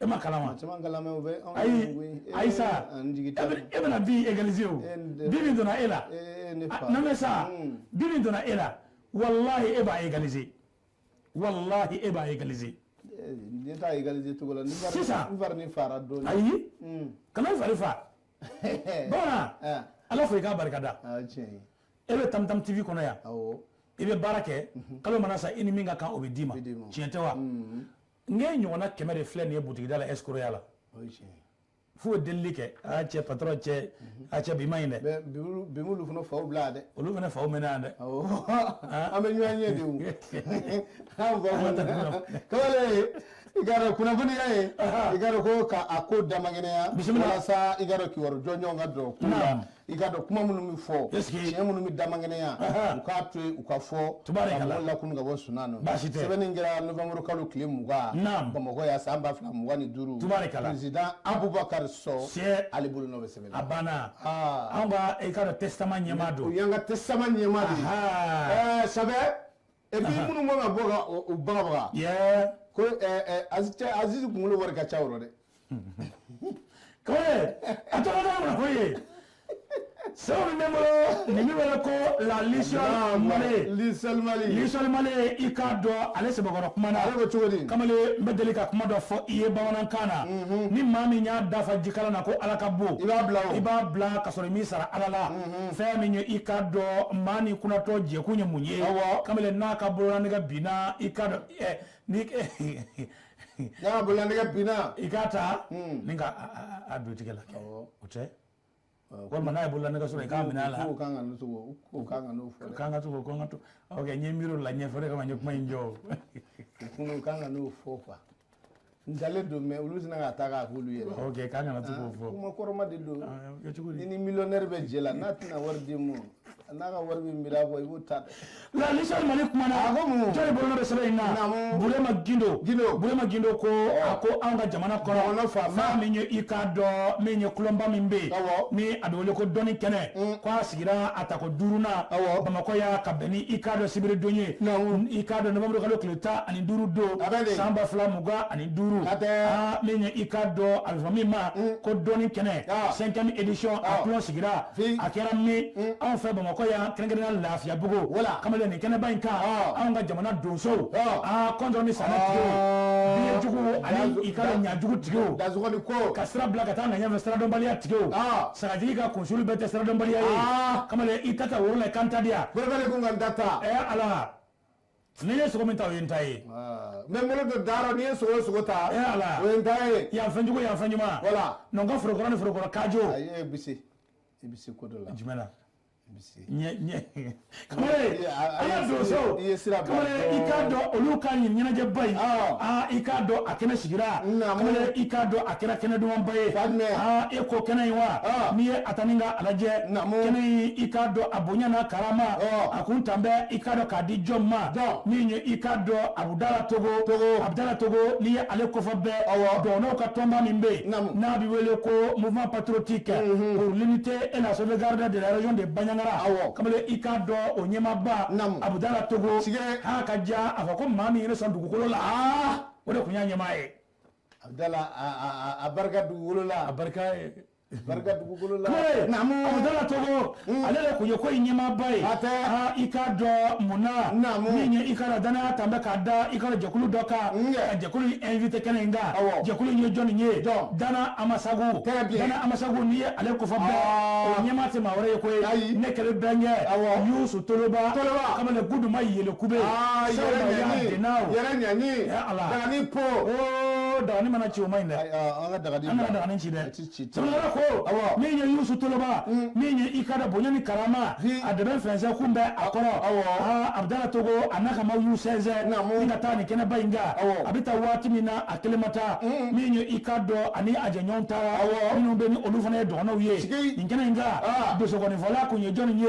E ma kalan wa? Caman kalan mɛ o bɛ. Ayi, ayi sa. E bɛna bi égaliser o. Bi min donna e la. Non mais sa, bi min donna e la, walahi e b'a égaliser. Walahi e b'a égaliser. Ne t'a égaliser cogo la. Sisan. N fari ni fara dɔɔnin. Ayi. Kana i fari fa. Bamanan. Ala fo i k'a barika da. E bɛ Tam Tam TV kɔnɔ yan. I bɛ baara kɛ, kalo mana sa i ni min ka kan o bɛ d'i ma. Tiɲɛ tɛ wa? N k'e ɲɔgɔnna 100 de filɛ nin ye butigida la escroc la. F'u ye delili kɛ, a cɛ patron cɛ, a cɛ bi ma ɲi dɛ. Bi m'olu fana faw bila yan dɛ. Olu fana faw mɛnna yan dɛ. An bɛ ɲɔgɔn ye de o. An faw mɛnna. Kamalen, i k'a dɔn kunnafoniya ye, i k'a dɔn ko k'a ko damakɛnɛya. Bisimila. Walasa i k'a dɔn kibaru jɔnjɔn ka don ko la. I k'a dɔn kuma minnu bɛ fɔ, tiɲɛ minnu bɛ damakɛnɛya, u k'a to yen u ka fɔ, ka mɔgɔw lakunu ka bɔ sunan nɔ. Baasi tɛ. Sɛbɛnni kɛra novembre kalo tile 20. Bamakɔ yan san 2025. Tubaarikala. Président Abubakar Sɔ. Ale bolo nɔ bɛ sɛbɛn na. A banna. Anw ka i k'a dɔn testament ɲɛmaa don. O y'an ka testament ɲɛmaa de ye. Sɛbɛ. Et puis minnu man ka bɔ ka u bagabaga. Ko Aziz kunkolo wari ka ca o rɔ dɛ. Kamalen, a tɔgɔ tɔgɔ mun na fɔ i ye. Sɛbɛn min bɛ n bolo nin bɛ wele ko la Lisol Mali. Lisol Mali. Lisol Mali, i k'a dɔn ale sɛbɛkɔrɔ kuma na. Ale ko cogo di? Kamalen, n bɛ deli ka kuma dɔ fɔ i ye bamanankan na. Ni maa min y'a dafa jikalan na ko Ala ka bon. I b'a bila o. I b'a bila ka sɔrɔ i m'i sara Ala la. Fɛn min ye i k'a dɔn maa ni kunnatɔ jɛkun ye mun ye. Kamalen, n'a ka bololanɛgɛ binna, i k'a dɔn ni. N'a ka bololanɛgɛ binna. I k'a ta ni ka a don tigɛ la kɛ. O tɛ. Walima n'a ye bololanɛgɛ sɔrɔ i k'a minɛ a la. K'o kan ka n'o k'o kan ka n'o fɔ dɛ. K'an ka to k'o kan ka to. Ok, n ye miiri o la ɲɛfɛ, o de kama n ye kuma in jɔ o. O kan ka n'o fɔ quoi. N dalen don mais olu tɛna ka taa k'a k'olu yɛrɛ. Ok, k'an kana to k'o fɔ. Kuma kɔrɔma de don. Cogo di? Ni millionnaire bɛ jɛ la, n'a tɛna wari d'i ma, n'a ka wari bɛ miiri a kɔ, i b'o ta dɛ. La Lisol Mali kumana. A ko mun? Jɔn de bolo bɛ sɛbɛn in na? Burema Gindo. Gindo. Burema Gindo ko a ko anw ka jamana kɔnɔ. Jamana faama. Fɛn min ye i k'a dɔn min ye kulɔnba min bɛ yen. Ni a bɛ wele ko dɔnni kɛnɛ. Ko a sigira a tako 5nan. Bamakɔ yan ka bɛn ni i k'a dɔn sibiridon ye. I k'a dɔn novembre kalo tile 15 don. San 2025. Aa min ye i k'a dɔn a bɛ fɔ min ma ko dɔnni kɛnɛ. 5e édition a kulɔn sigira. A kɛra min anw fɛ Bamakɔ yan kɛrɛnkɛrɛnnenya Lafiyabugu. Kamalen, nin kɛnɛba in kan anw ka jamana donsow, aa kɔntɔn ni sanɛ tigiw, biye jugu ani i ka ɲajugu tigiw, dasɔgɔni ko ka sira bila ka taa ŋaɲa fɛ siradɔnbaliya tigiw, sagajigi ka kunsulu bɛɛ tɛ siradɔnbaliya ye. Kamalen, i ta ta woro la i kan ta di yan. Bolofɛn kun ka n ta ta. Ala, ni ye sogo min ta o ye n ta ye. N bɛ n bolo don da rɔ, n'i ye sogo o sogo ta. Ala, o ye n ta ye. Yan fɛn jugu, yan fɛn ɲuman. Voilà. Nɔ n ka forokɔrɔ ni forokɔrɔ kajo. Ayi, e bɛ se, i bɛ se ko dɔ la. Jumɛn na? Ɲɛ kamalen, an ka donsow, kamalen, i k'a dɔn olu ka nin ɲɛnajɛba in, aa i k'a dɔn a kɛnɛ sigira, kamalen, i k'a dɔn a kɛra kɛnɛ dumanba ye. Aa e ko kɛnɛ in wa, n'i ye a ta ni ka a lajɛ, kɛnɛ in i k'a dɔn a bonya n'a karama, a kun tan bɛ i k'a dɔn k'a di jɔn ma, min ye i k'a dɔn Abudala Togo, Abudala Togo, n'i ye ale kofɔ bɛɛ, dɔgɔnɔw ka tɔnba min bɛ yen n'a bɛ wele ko Mouvement patriotique pour l'unité et la sauvegarde de la région de Bandiagara. Kamalen, i k'a dɔn o ɲɛmaaba Abudala Togo, ha ka diya a fɔ ko maa min ye ne sɔn dugukolo la, o de tun y'a ɲɛmaa ye. Abudala a barika dugukolo la. A barika. Barika dugukolo la. Naamu. Abudala Togo ale de kun ye ko in ɲɛmaaba ye. I k'a dɔn mun na. Naamu. Min ye i ka dɔn danaya tan bɛ k'a da i ka dɔn jɛkulu dɔ kan. Ka jɛkulu in invité kɛnɛ in kan. Jɛkulu in ye jɔnni ye. Dana Amasagu. Dana Amasagu n'i ye ale kofɔ bɛɛ. O ɲɛmaa tɛ maa wɛrɛ ye koyi. Ne kɛlen bɛnkɛ. Yusu Toloba. Kamalen Guduma Yelekube. Yɛrɛ ɲani. Ala. Dagani po. Dagani mana ci o ma ɲi dɛ. An ka dagani. An kana dagani ci dɛ. Sɛbɛnnikɛla ko min ye Yusu Toloba min ye i ka dɔn bonya ni karama a dɛmɛ fɛnsɛn kun bɛ a kɔrɔ. Abudala Togo a n'a ka maaw y'u sɛnsɛn ni ka taa nin kɛnɛba in kan. A bɛ taa waati min na a kelen ma taa. Min ye i ka dɔn ani a jɛɲɔgɔnw taara. Minnu bɛ ni olu fana ye dɔgɔnɔw ye. Nin kɛnɛ in kan dosokɔnifɔla kun ye jɔnni ye.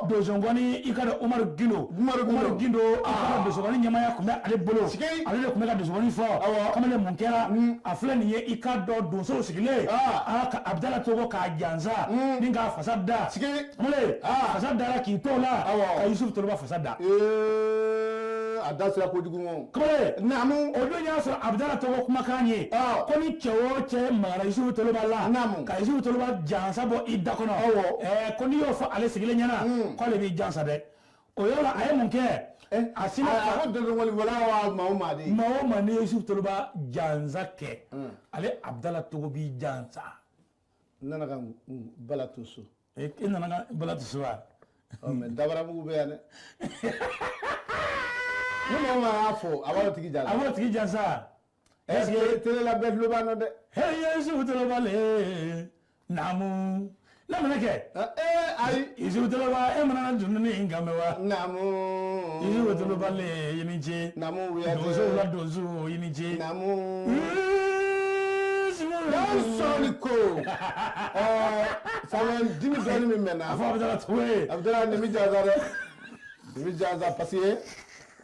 Dosokɔni i ka dɔn Umaru Gindo. Umaru Gindo i ka dɔn dosokɔni ɲɛmaaya kun bɛ ale bolo. Ale de kun bɛ ka dosokɔni fɔ. Kamalen mun kɛra. A filɛ nin ye i ka dɔn donsow sigilen. Ka Abudala Togo k'a jansa ni k'a fasa da. Kamalen fasa dara k'i t'o la ka Yusufu Toloba fasa da. A da sera kojugu ma. Kamalen. Naamu. O don y'a sɔrɔ Abudala Togo kumakan ye. Ko ni cɛ o cɛ magara Yusufu Toloba la. Naamu. Ka Yusufu Toloba jansa bɔ i da kɔnɔ. Ko n'i y'o fɔ ale sigilen ɲɛna k'ale b'i jansa dɛ. O yɔrɔ la a ye mun kɛ. A sinna a ko dɔgɔnifɔla wa maa o maa de. Maa o maa n'i ye Yusufu Toloba jansa kɛ. Ale Abudala Togo b'i jansa. N nana ka bala to so. I nana ka bala to so wa. Mɛ dabaramugu bɛ yan dɛ. Ni maa o maa y'a fɔ a b'a tigi jansa. A b'o tigi jansa. Est-ce que télé la bɛɛ tulo b'an na dɛ. Hey Yusufu Toloba le naamu. N'a mana kɛ. Ayi. Yusufu Toloba e mana dununi in kan mɛn wa. Naamu. Yusufu Toloba le i ni ce. Naamu wuyate. Donsow la donso i ni ce. Naamu. Sɔɔni ko. Sɛbɛn dimi dɔɔni min bɛ n na. A fɔ Abudala Togo ye. Abudala nin bɛ jansa dɛ. Nin bɛ jansa parce que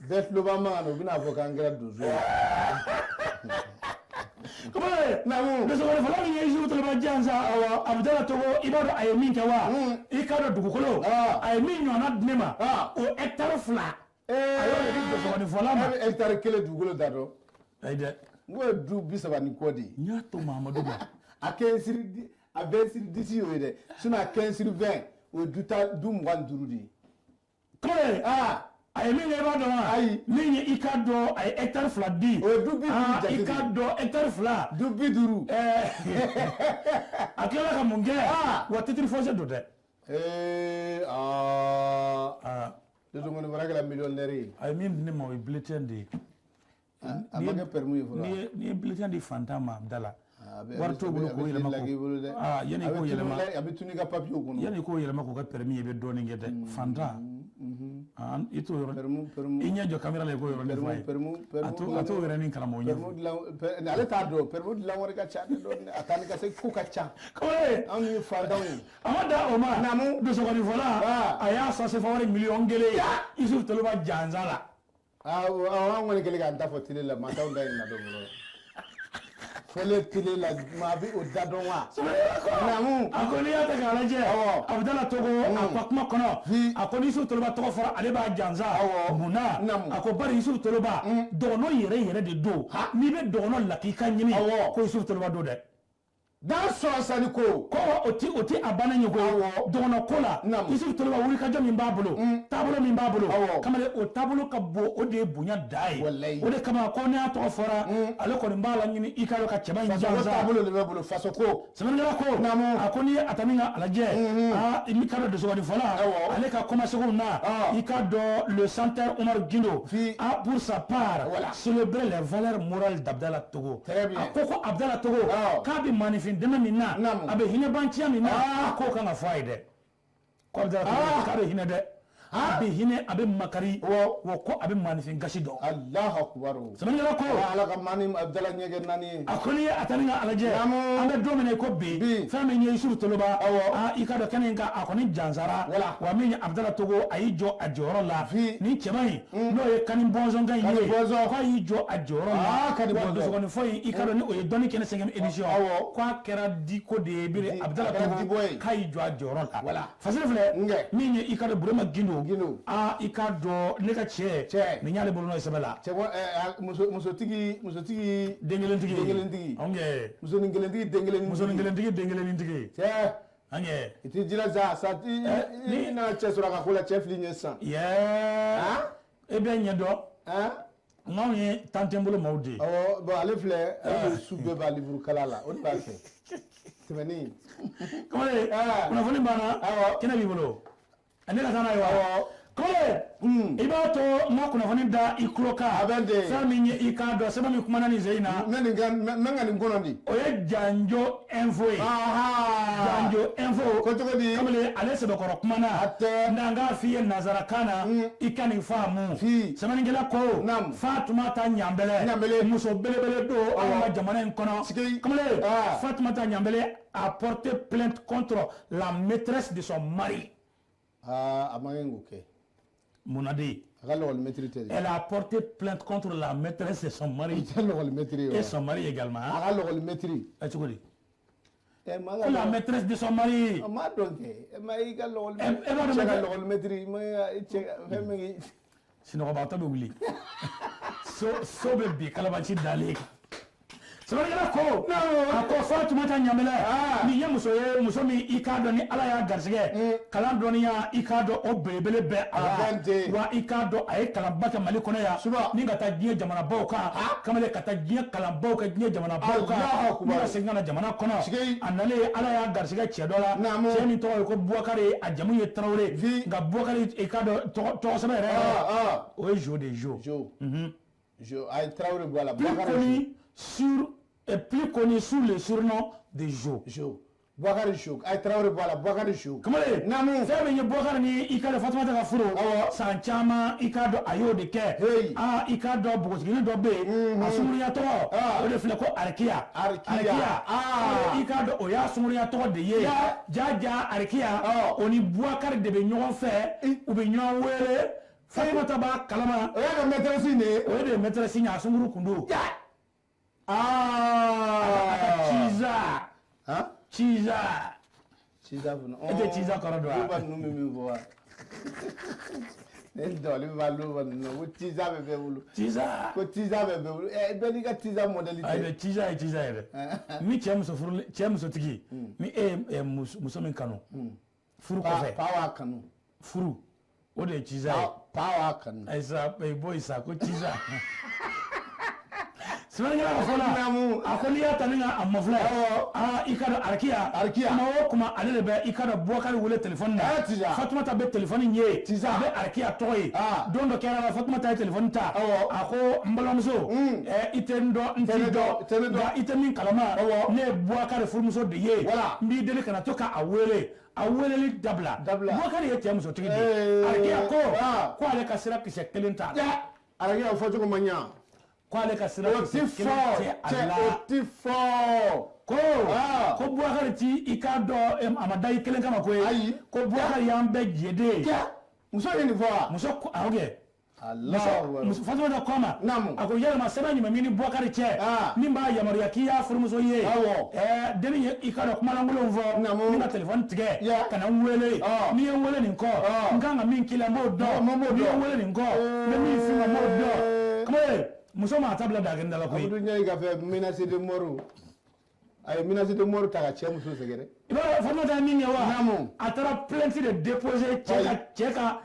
bɛɛ tulo b'an ma u bɛna fɔ k'an kɛra donso ye. Kamalen. Naamu. Dosokɔnifɔla min ye Yusufu Toloba jansa. Abudala Togo i b'a dɔn a ye min kɛ wa. I k'a dɔn dugukolo. A ye min ɲɔgɔnna di ne ma. O hectare 2. A y'o de di dosokɔnifɔla ma. E bɛ hectare 1 dugukolo da dɔn. Ayi dɛ. N ko ye du 30 ni kɔ de ye. N y'a to Mahamadu ma. A 15 sur 10 a 20 sur 10 y'o ye dɛ sinon a 15 sur 20 o ye du 25 de ye. Kamalen. A ye min kɛ i b'a dɔn wa. Ayi. Min ye i k'a dɔn a ye hectare 2 di. O ye du 50 jate de ye. I k'a dɔn hectare 2. Du 50. A tilala ka mun kɛ. Wa titre foncier don dɛ. Dosokɔnifɔla kɛra millionnaire ye. A ye min di ne ma o ye bulletin de ye. A ma kɛ permis ye fɔlɔ. N'i ye bulletin di fantan ma Abudala. Wari t'o bolo k'o yɛlɛma ko. Yanni i k'o yɛlɛma. A bɛ tunun i ka papier kɔnɔ. Yanni i k'o yɛlɛma k'o kɛ permis ye i bɛ dɔɔnin kɛ dɛ. Fantan. I t'o yɔrɔ. I ɲɛ jɔ caméra la i k'o yɔrɔ ɲɛfɔ a ye. A t'o yɛrɛ ni karamɔgɔ ɲɛfɔ. Ale t'a dɔn permis dilan wari ka ca dɛ dɔɔnin a taa ni ka segin ko ka ca. Kamalen. Anw ye fantanw ye. A ma dan o ma. Naamu. Dosokɔnifɔla a y'a sɔn sefa wari miliyɔn 1 ye. Yusufu Toloba jansa la. An kɔni kɛlen k'an ta fɔ télé la maa t'anw da ɲininka dɔn fɔlɔ. Fɔlen télé la maa bɛ o da dɔn wa. Naamu. A ko n'i y'a ta k'a lajɛ. Abudala Togo a ka kuma kɔnɔ. A ko ni Yusufu Toloba tɔgɔ fɔra ale b'a jansa. Mun na. A ko bari Yusufu Toloba dɔgɔnɔ yɛrɛ yɛrɛ de don. N'i bɛ dɔgɔnɔ lakika ɲini. Ko Yusufu Toloba don dɛ. Dan sɔrɔ sani ko. Ko o ti a bannen ye koyi. Dɔgɔnɔ ko la. Yusufu Toloba wulikajɔ min b'a bolo. Taabolo min b'a bolo. Kamalen o taabolo ka bon o de ye bonya da ye. O de kama ko n'a tɔgɔ fɔra. Ale kɔni b'a la ɲini i ka dɔn ka cɛba in jansa. Faso taabolo de bɛ bolo faso ko. Sɛbɛnnikɛla ko. A ko n'i ye a ta min ka a lajɛ. I ka dɔn dosokɔnifɔla. Ale ka kɔmasegin na. I ka dɔn le chanteur Umaru Gindo. A pour sa part. Célébrer les valeurs morales d'Abdala Togo. A ko Abdala Togo. K'a bɛ maninfin dɛmɛ min na a bɛ hinɛbanciya min na k'o kan ka fɔ a ye dɛ ko Abudala Togo k'a bɛ hinɛ dɛ a bɛ hinɛ a bɛ makari wa ko a bɛ maninfin gasi dɔn. Alahu akubaru. Sɛbɛnnikɛla ko. Ala ka maani Abudala ɲɛ kɛ naani ye. A ko n'i ye a ta ni ka a lajɛ. An bɛ don min na i ko bi. Fɛn min ye Yusufu Toloba. I ka dɔn kɛnɛ in kan a kɔni jansara. Wa min ye Abudala Togo a y'i jɔ a jɔyɔrɔ la. Nin cɛba in n'o ye Kani Bɔnzɔn in ye. K'a y'i jɔ a jɔyɔrɔ la. Kani Bɔnzɔn. Wa dosokɔnifɔ in i ka dɔn ni o ye dɔnni kɛnɛ 5e édition. K'a kɛra diko de ye bere Abudala Togo k'a y'i jɔ a jɔyɔrɔ la. Fasiri filɛ min ye i ka dɔn Burema Gindo. Gindo aa i k'a dɔn ne ka cɛ nin y'ale bolonɔ ye sɛbɛn la. Cɛ musotigi den kelentigi musonin kelentigi den kelen musonin kelentigi den kelentigi cɛ an i t'i jilaja sa i nana cɛ sɔrɔ a ka ko la cɛ fili ɲɛ sisan. E bɛ ɲɛ dɔn. N'anw ye tan tɛ n bolo maaw de ye. Awɔ bon ale filɛ ale su bɛɛ b'a livre kalan la o de b'a fɛ tɛmɛni. Kamalen kunnafoni banna kɛnɛ b'i bolo ne ka taa n'a ye wa. Kamalen i b'a to n ka kunnafoni da i tulo kan. A bɛ ten. Fɛn min ye i k'a dɔn sɛbɛn min kumana nin sen in na. N bɛ ka nin kɔnɔ di. O ye Janjo Info ye. Janjo Info. Ko cogo di. Kamalen ale sɛbɛkɔrɔ kumana. A tɛ. N'an k'a f'i ye nanzarakan na. I ka nin faamu. Sɛbɛnnikɛla ko. Fatumata Ɲanbele. Ɲanbele. Muso belebele don anw ka jamana in kɔnɔ. Kamalen Fatumata Ɲanbele a porté plainte contre la maîtresse de son mari. A ma kɛ k'o kɛ. Monadi. Elle a porté plainte contre la maîtresse de son mari. Et son mari également. La maîtresse de son mari. Sinɔgɔbagatɔ bɛ wuli. So bɛ bin kalabanci dalen kan. Sɛbɛnnikɛla ko a ko Fatumata Ɲanbele nin ye muso ye muso min i k'a dɔn ni Ala y'a garisɛgɛ kalan dɔnniya i k'a dɔn o belebele bɛ a la wa i k'a dɔn a ye kalanba kɛ Mali kɔnɔ yan ni ka taa diɲɛ jamanabaw kan kamalen ka taa diɲɛ kalanbaw kɛ diɲɛ jamanabaw kan ni ka segin ka na jamana kɔnɔ a nalen Ala y'a garisɛgɛ cɛ dɔ la cɛ min tɔgɔ ye ko Bubakari a jamu ye Tarawele nka Bubakari i k'a dɔn tɔgɔ sɛbɛn yɛrɛ o ye Jo de ye Jo. Jo a ye Tarawele bɔ a la. Plus connu sous le surnom de Jo. Jo. Boubacar Jo. A ye Tarawele bɔ a la Boubacar Jo. Kamalen. Naamu. Fɛn min ye Boubacar ni i k'a dɔn Fatumata ka furu. San caman i k'a dɔn a y'o de kɛ. Aa i k'a dɔn npogotiginin dɔ bɛ yen. A sunkurunya tɔgɔ. O de filɛ ko Arikiya. Arikiya. I k'a dɔn o y'a sunkurunya tɔgɔ de ye. Jaja Arikiya. O ni Boubacar de bɛ ɲɔgɔn fɛ. U bɛ ɲɔgɔn wele. Fatumata b'a kalama. O y'a ka maîtresse de ye. O de ye maîtresse ye a sunkuru kun don. Ciza. Ciza. Ciza fana. E tɛ ciza kɔrɔ dɔn wa? Luba ninnu bɛ min fɔ wa? Ne dabali b'a luba ninnu na ko ciza bɛ bɛɛ bolo. Ciza. Ko ciza bɛ bɛɛ bolo. Bɛɛ n'i ka ciza modèle tɛ. Ayi ciza ye ciza ye dɛ. Ni cɛ muso furu cɛ musotigi ni e ye muso min kanu. Furu kɔfɛ. Pa b'a kanu. Furu o de ye ciza ye. Pa b'a kanu. Ayi sa bɔ yen sa ko ciza. Sɛbɛnnikɛla ka fɔ la a ko n'i y'a ta ni ka a mafilɛ aa i ka dɔn Arikiya kuma o kuma ale de bɛ i ka dɔn Boubacar wele telefɔni na Fatumata bɛ telefɔni ye a bɛ Arikiya tɔgɔ ye don dɔ kɛra la Fatumata ye telefɔni ta a ko n balimamuso i tɛ n dɔn n t'i dɔn nka i tɛ min kalama ne ye Boubacar furumuso de ye n b'i deli kana to k'a wele a weleli dabila Boubacar ye cɛ musotigi de ye Arikiya ko ko ale ka sira kisɛ kelen t'a la Arikiya fɔcogo ma ɲa. K'ale ka sira kisɛ kelen tɛ a la. O ti fɔ. Ko ko Boubacar ti i k'a dɔn a ma da i kelen kama koyi. Ayi. Ko Boubacar y'an bɛɛ jɛden ye. Muso ye nin fɔ wa? Muso ko awɔ kɛ. Alahu. Fatumata ko a ma. Naamu. A ko yalima sɛbɛn jumɛn b'i ni Boubacar cɛ. Min b'a yamaruya k'i y'a furumuso ye. Awɔ. Denni ye i k'a dɔn kumalankolonw fɔ. Naamu. Ni ka telefɔni tigɛ. Ya. Ka na n wele. N'i ye n wele nin kɔ. N kan ka min k'i la n b'o dɔn. N'i ye n wele nin kɔ. N bɛ min f'i ma n b'o dɔn. Kamalen. Muso ma ta bila dagen da la koyi. Abudu ɲɛ ka fɛ menace de mort. A ye menace de mort ta ka cɛ muso sɛgɛrɛ. I b'a dɔn Fatumata ye min kɛ wa? Naamu. A taara plainte de déposer cɛ ka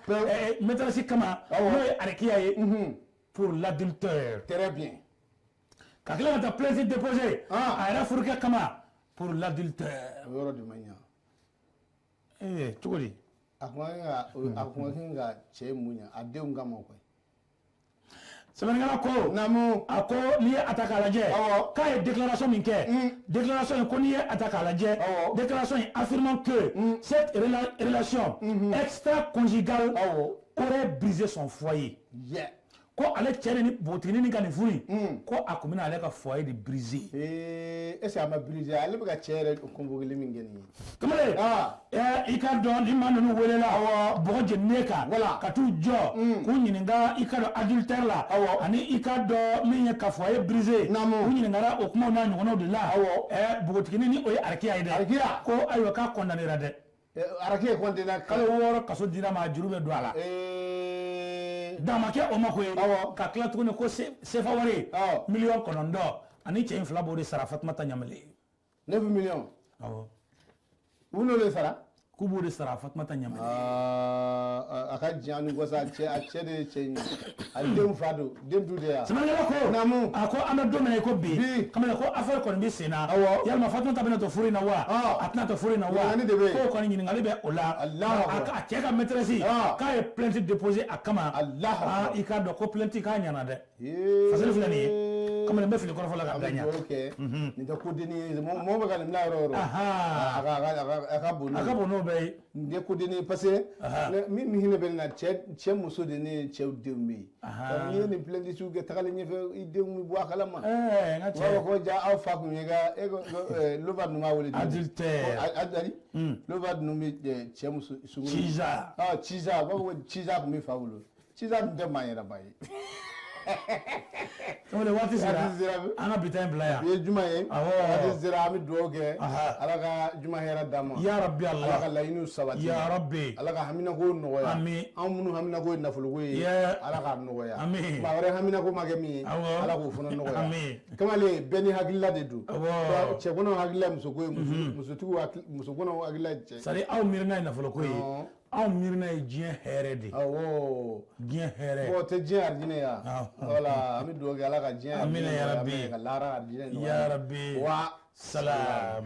maîtresse kama n'o ye Arikiya ye pour l'adultère. Très bien. Ka tila ka taa plainte déposer a yɛrɛ furukɛ kama pour l'adultère. O yɔrɔ de ma ɲa. Ee cogo di? A kun ka kan ka cɛ mun ɲa a denw kama koyi. Sɛbɛnnikɛla ko. Naamu. A ko n'i ye a ta k'a lajɛ. K'a ye déclaration min kɛ. Déclaration in ko n'i ye a ta k'a lajɛ. Déclaration in affirmant que cette relation extra-conjugale aurait brisé son foyer. Ko ale cɛ de ni npogotiginin nin ka nin furu in. Ko a kun bɛna ale ka foyer de briser. Est-ce que a ma briser ale bɛ ka cɛ yɛrɛ convoquer min kɛ nin ye. Kamalen. I ka dɔn ni maa ninnu welela. Bɔgɔ jeninen kan. Ka t'u jɔ. K'u ɲininka i ka dɔn adultère la. Ani i ka dɔn min ye ka foyer briser. Naamu. U ɲininkara o kumaw n'a ɲɔgɔnnaw de la. Npogotiginin ni o ye Arikiya ye dɛ. Arikiya. Ko ayiwa k'a condamnera dɛ. Araki ye condamné Kalo 6 kaso dira ma, a juru bɛ don a la. Dan ma kɛ o ma koyi. Ka tila tuguni ko sefa wari 9 miliyɔn ani cɛ in fila b'o de sara Fatumata Ɲamele ye. 9 millions? Awɔ. U n'o de sara? K'u b'o de sara Fatumata Ɲamele ye. A ka diɲɛ ni ko sa, cɛ, a cɛ de ye cɛ in ye, a denw fa don, den du de ya. Sɛbɛnnikɛla ko. Naamu. A ko an bɛ don min na i ko bi. Bi. Kamalen ko affaire kɔni bɛ sen na. Awɔ. Yalima Fatumata bɛna to furu in na wa? A tɛna to furu in na wa? Ɲininkali de bɛ yen. K'o kɔni ɲininkali bɛ o la. Alahu akbar. A cɛ ka maîtresse k'a ye plainte déposé a kama. Alahu akbar. Aa, i k'a dɔn ko plainte k'a ɲɛna dɛ. Yee. Fasiri filɛ nin ye. Kamalen, n bɛ fili kɔrɔfɔ la ka An da bɛ ɲa. dugawu kɛ, nin tɛ ko denni ye, mɔgɔ bɛ ka nin bila yɔrɔ o yɔrɔ. A ka bon n'o A ka ye. bon n'o bɛɛ ye. Nin tɛ ko denni ye parce que min hinɛ bɛ ne na, cɛ muso de ne cɛw denw bɛ yen. N'i ye nin plainte sugu kɛ tagalen ɲɛfɛ, i denw bɛ bɔ a kalama. Ɛɛ, n ka U b'a fɔ cɛ. ko ja aw fa kun ye ka e ko ko Loba ninnu b'a wele di? Adultère. Ko Adali Loba ninnu bɛ cɛ muso sungurun. Ciza. Ah, Ciza, u b'a fɔ ko Ciza tun bɛ fa bolo. Ciza tun tɛ maa yɛrɛba ye. Kamalen, waati sera. Waati sera. An ka bi ta in bila yan. Bi ye juma ye. Awɔ. Waati sera, an bɛ dugawu kɛ. Ala ka juma hɛrɛ d'an ma. Ya Rabbi Ala ka Allah. laɲiniw sabati. Ya Rabbi. Ala ka haminako nɔgɔya. Ami. Anw minnu haminako ye nafoloko ye. Ala k'a nɔgɔya. Ami. Maa wɛrɛ haminako ma kɛ min ye. Awɔ. Ala k'o fana nɔgɔya. Ami. Kamalen, bɛɛ ni hakilila de don. Awɔ. Cɛkɔnɔw hakilila ye musoko ye, musotigiw hakili, musokɔnɔw hakilila ye cɛ. C'est à dire aw miirina ye nafoloko ye. Awɔ. Anw miirina ye diɲɛ hɛrɛ de ye. Awɔ. Diɲɛ hɛrɛ. Bon, o tɛ diɲɛ arijinɛ ya. Awɔ. Voilà, an bɛ dugawu kɛ Ala ka diɲɛ Amina arijinɛ ya nɔgɔya, Rabbi. ka lahara arijinɛ nɔgɔya. Ya Rabbi. Wa salam.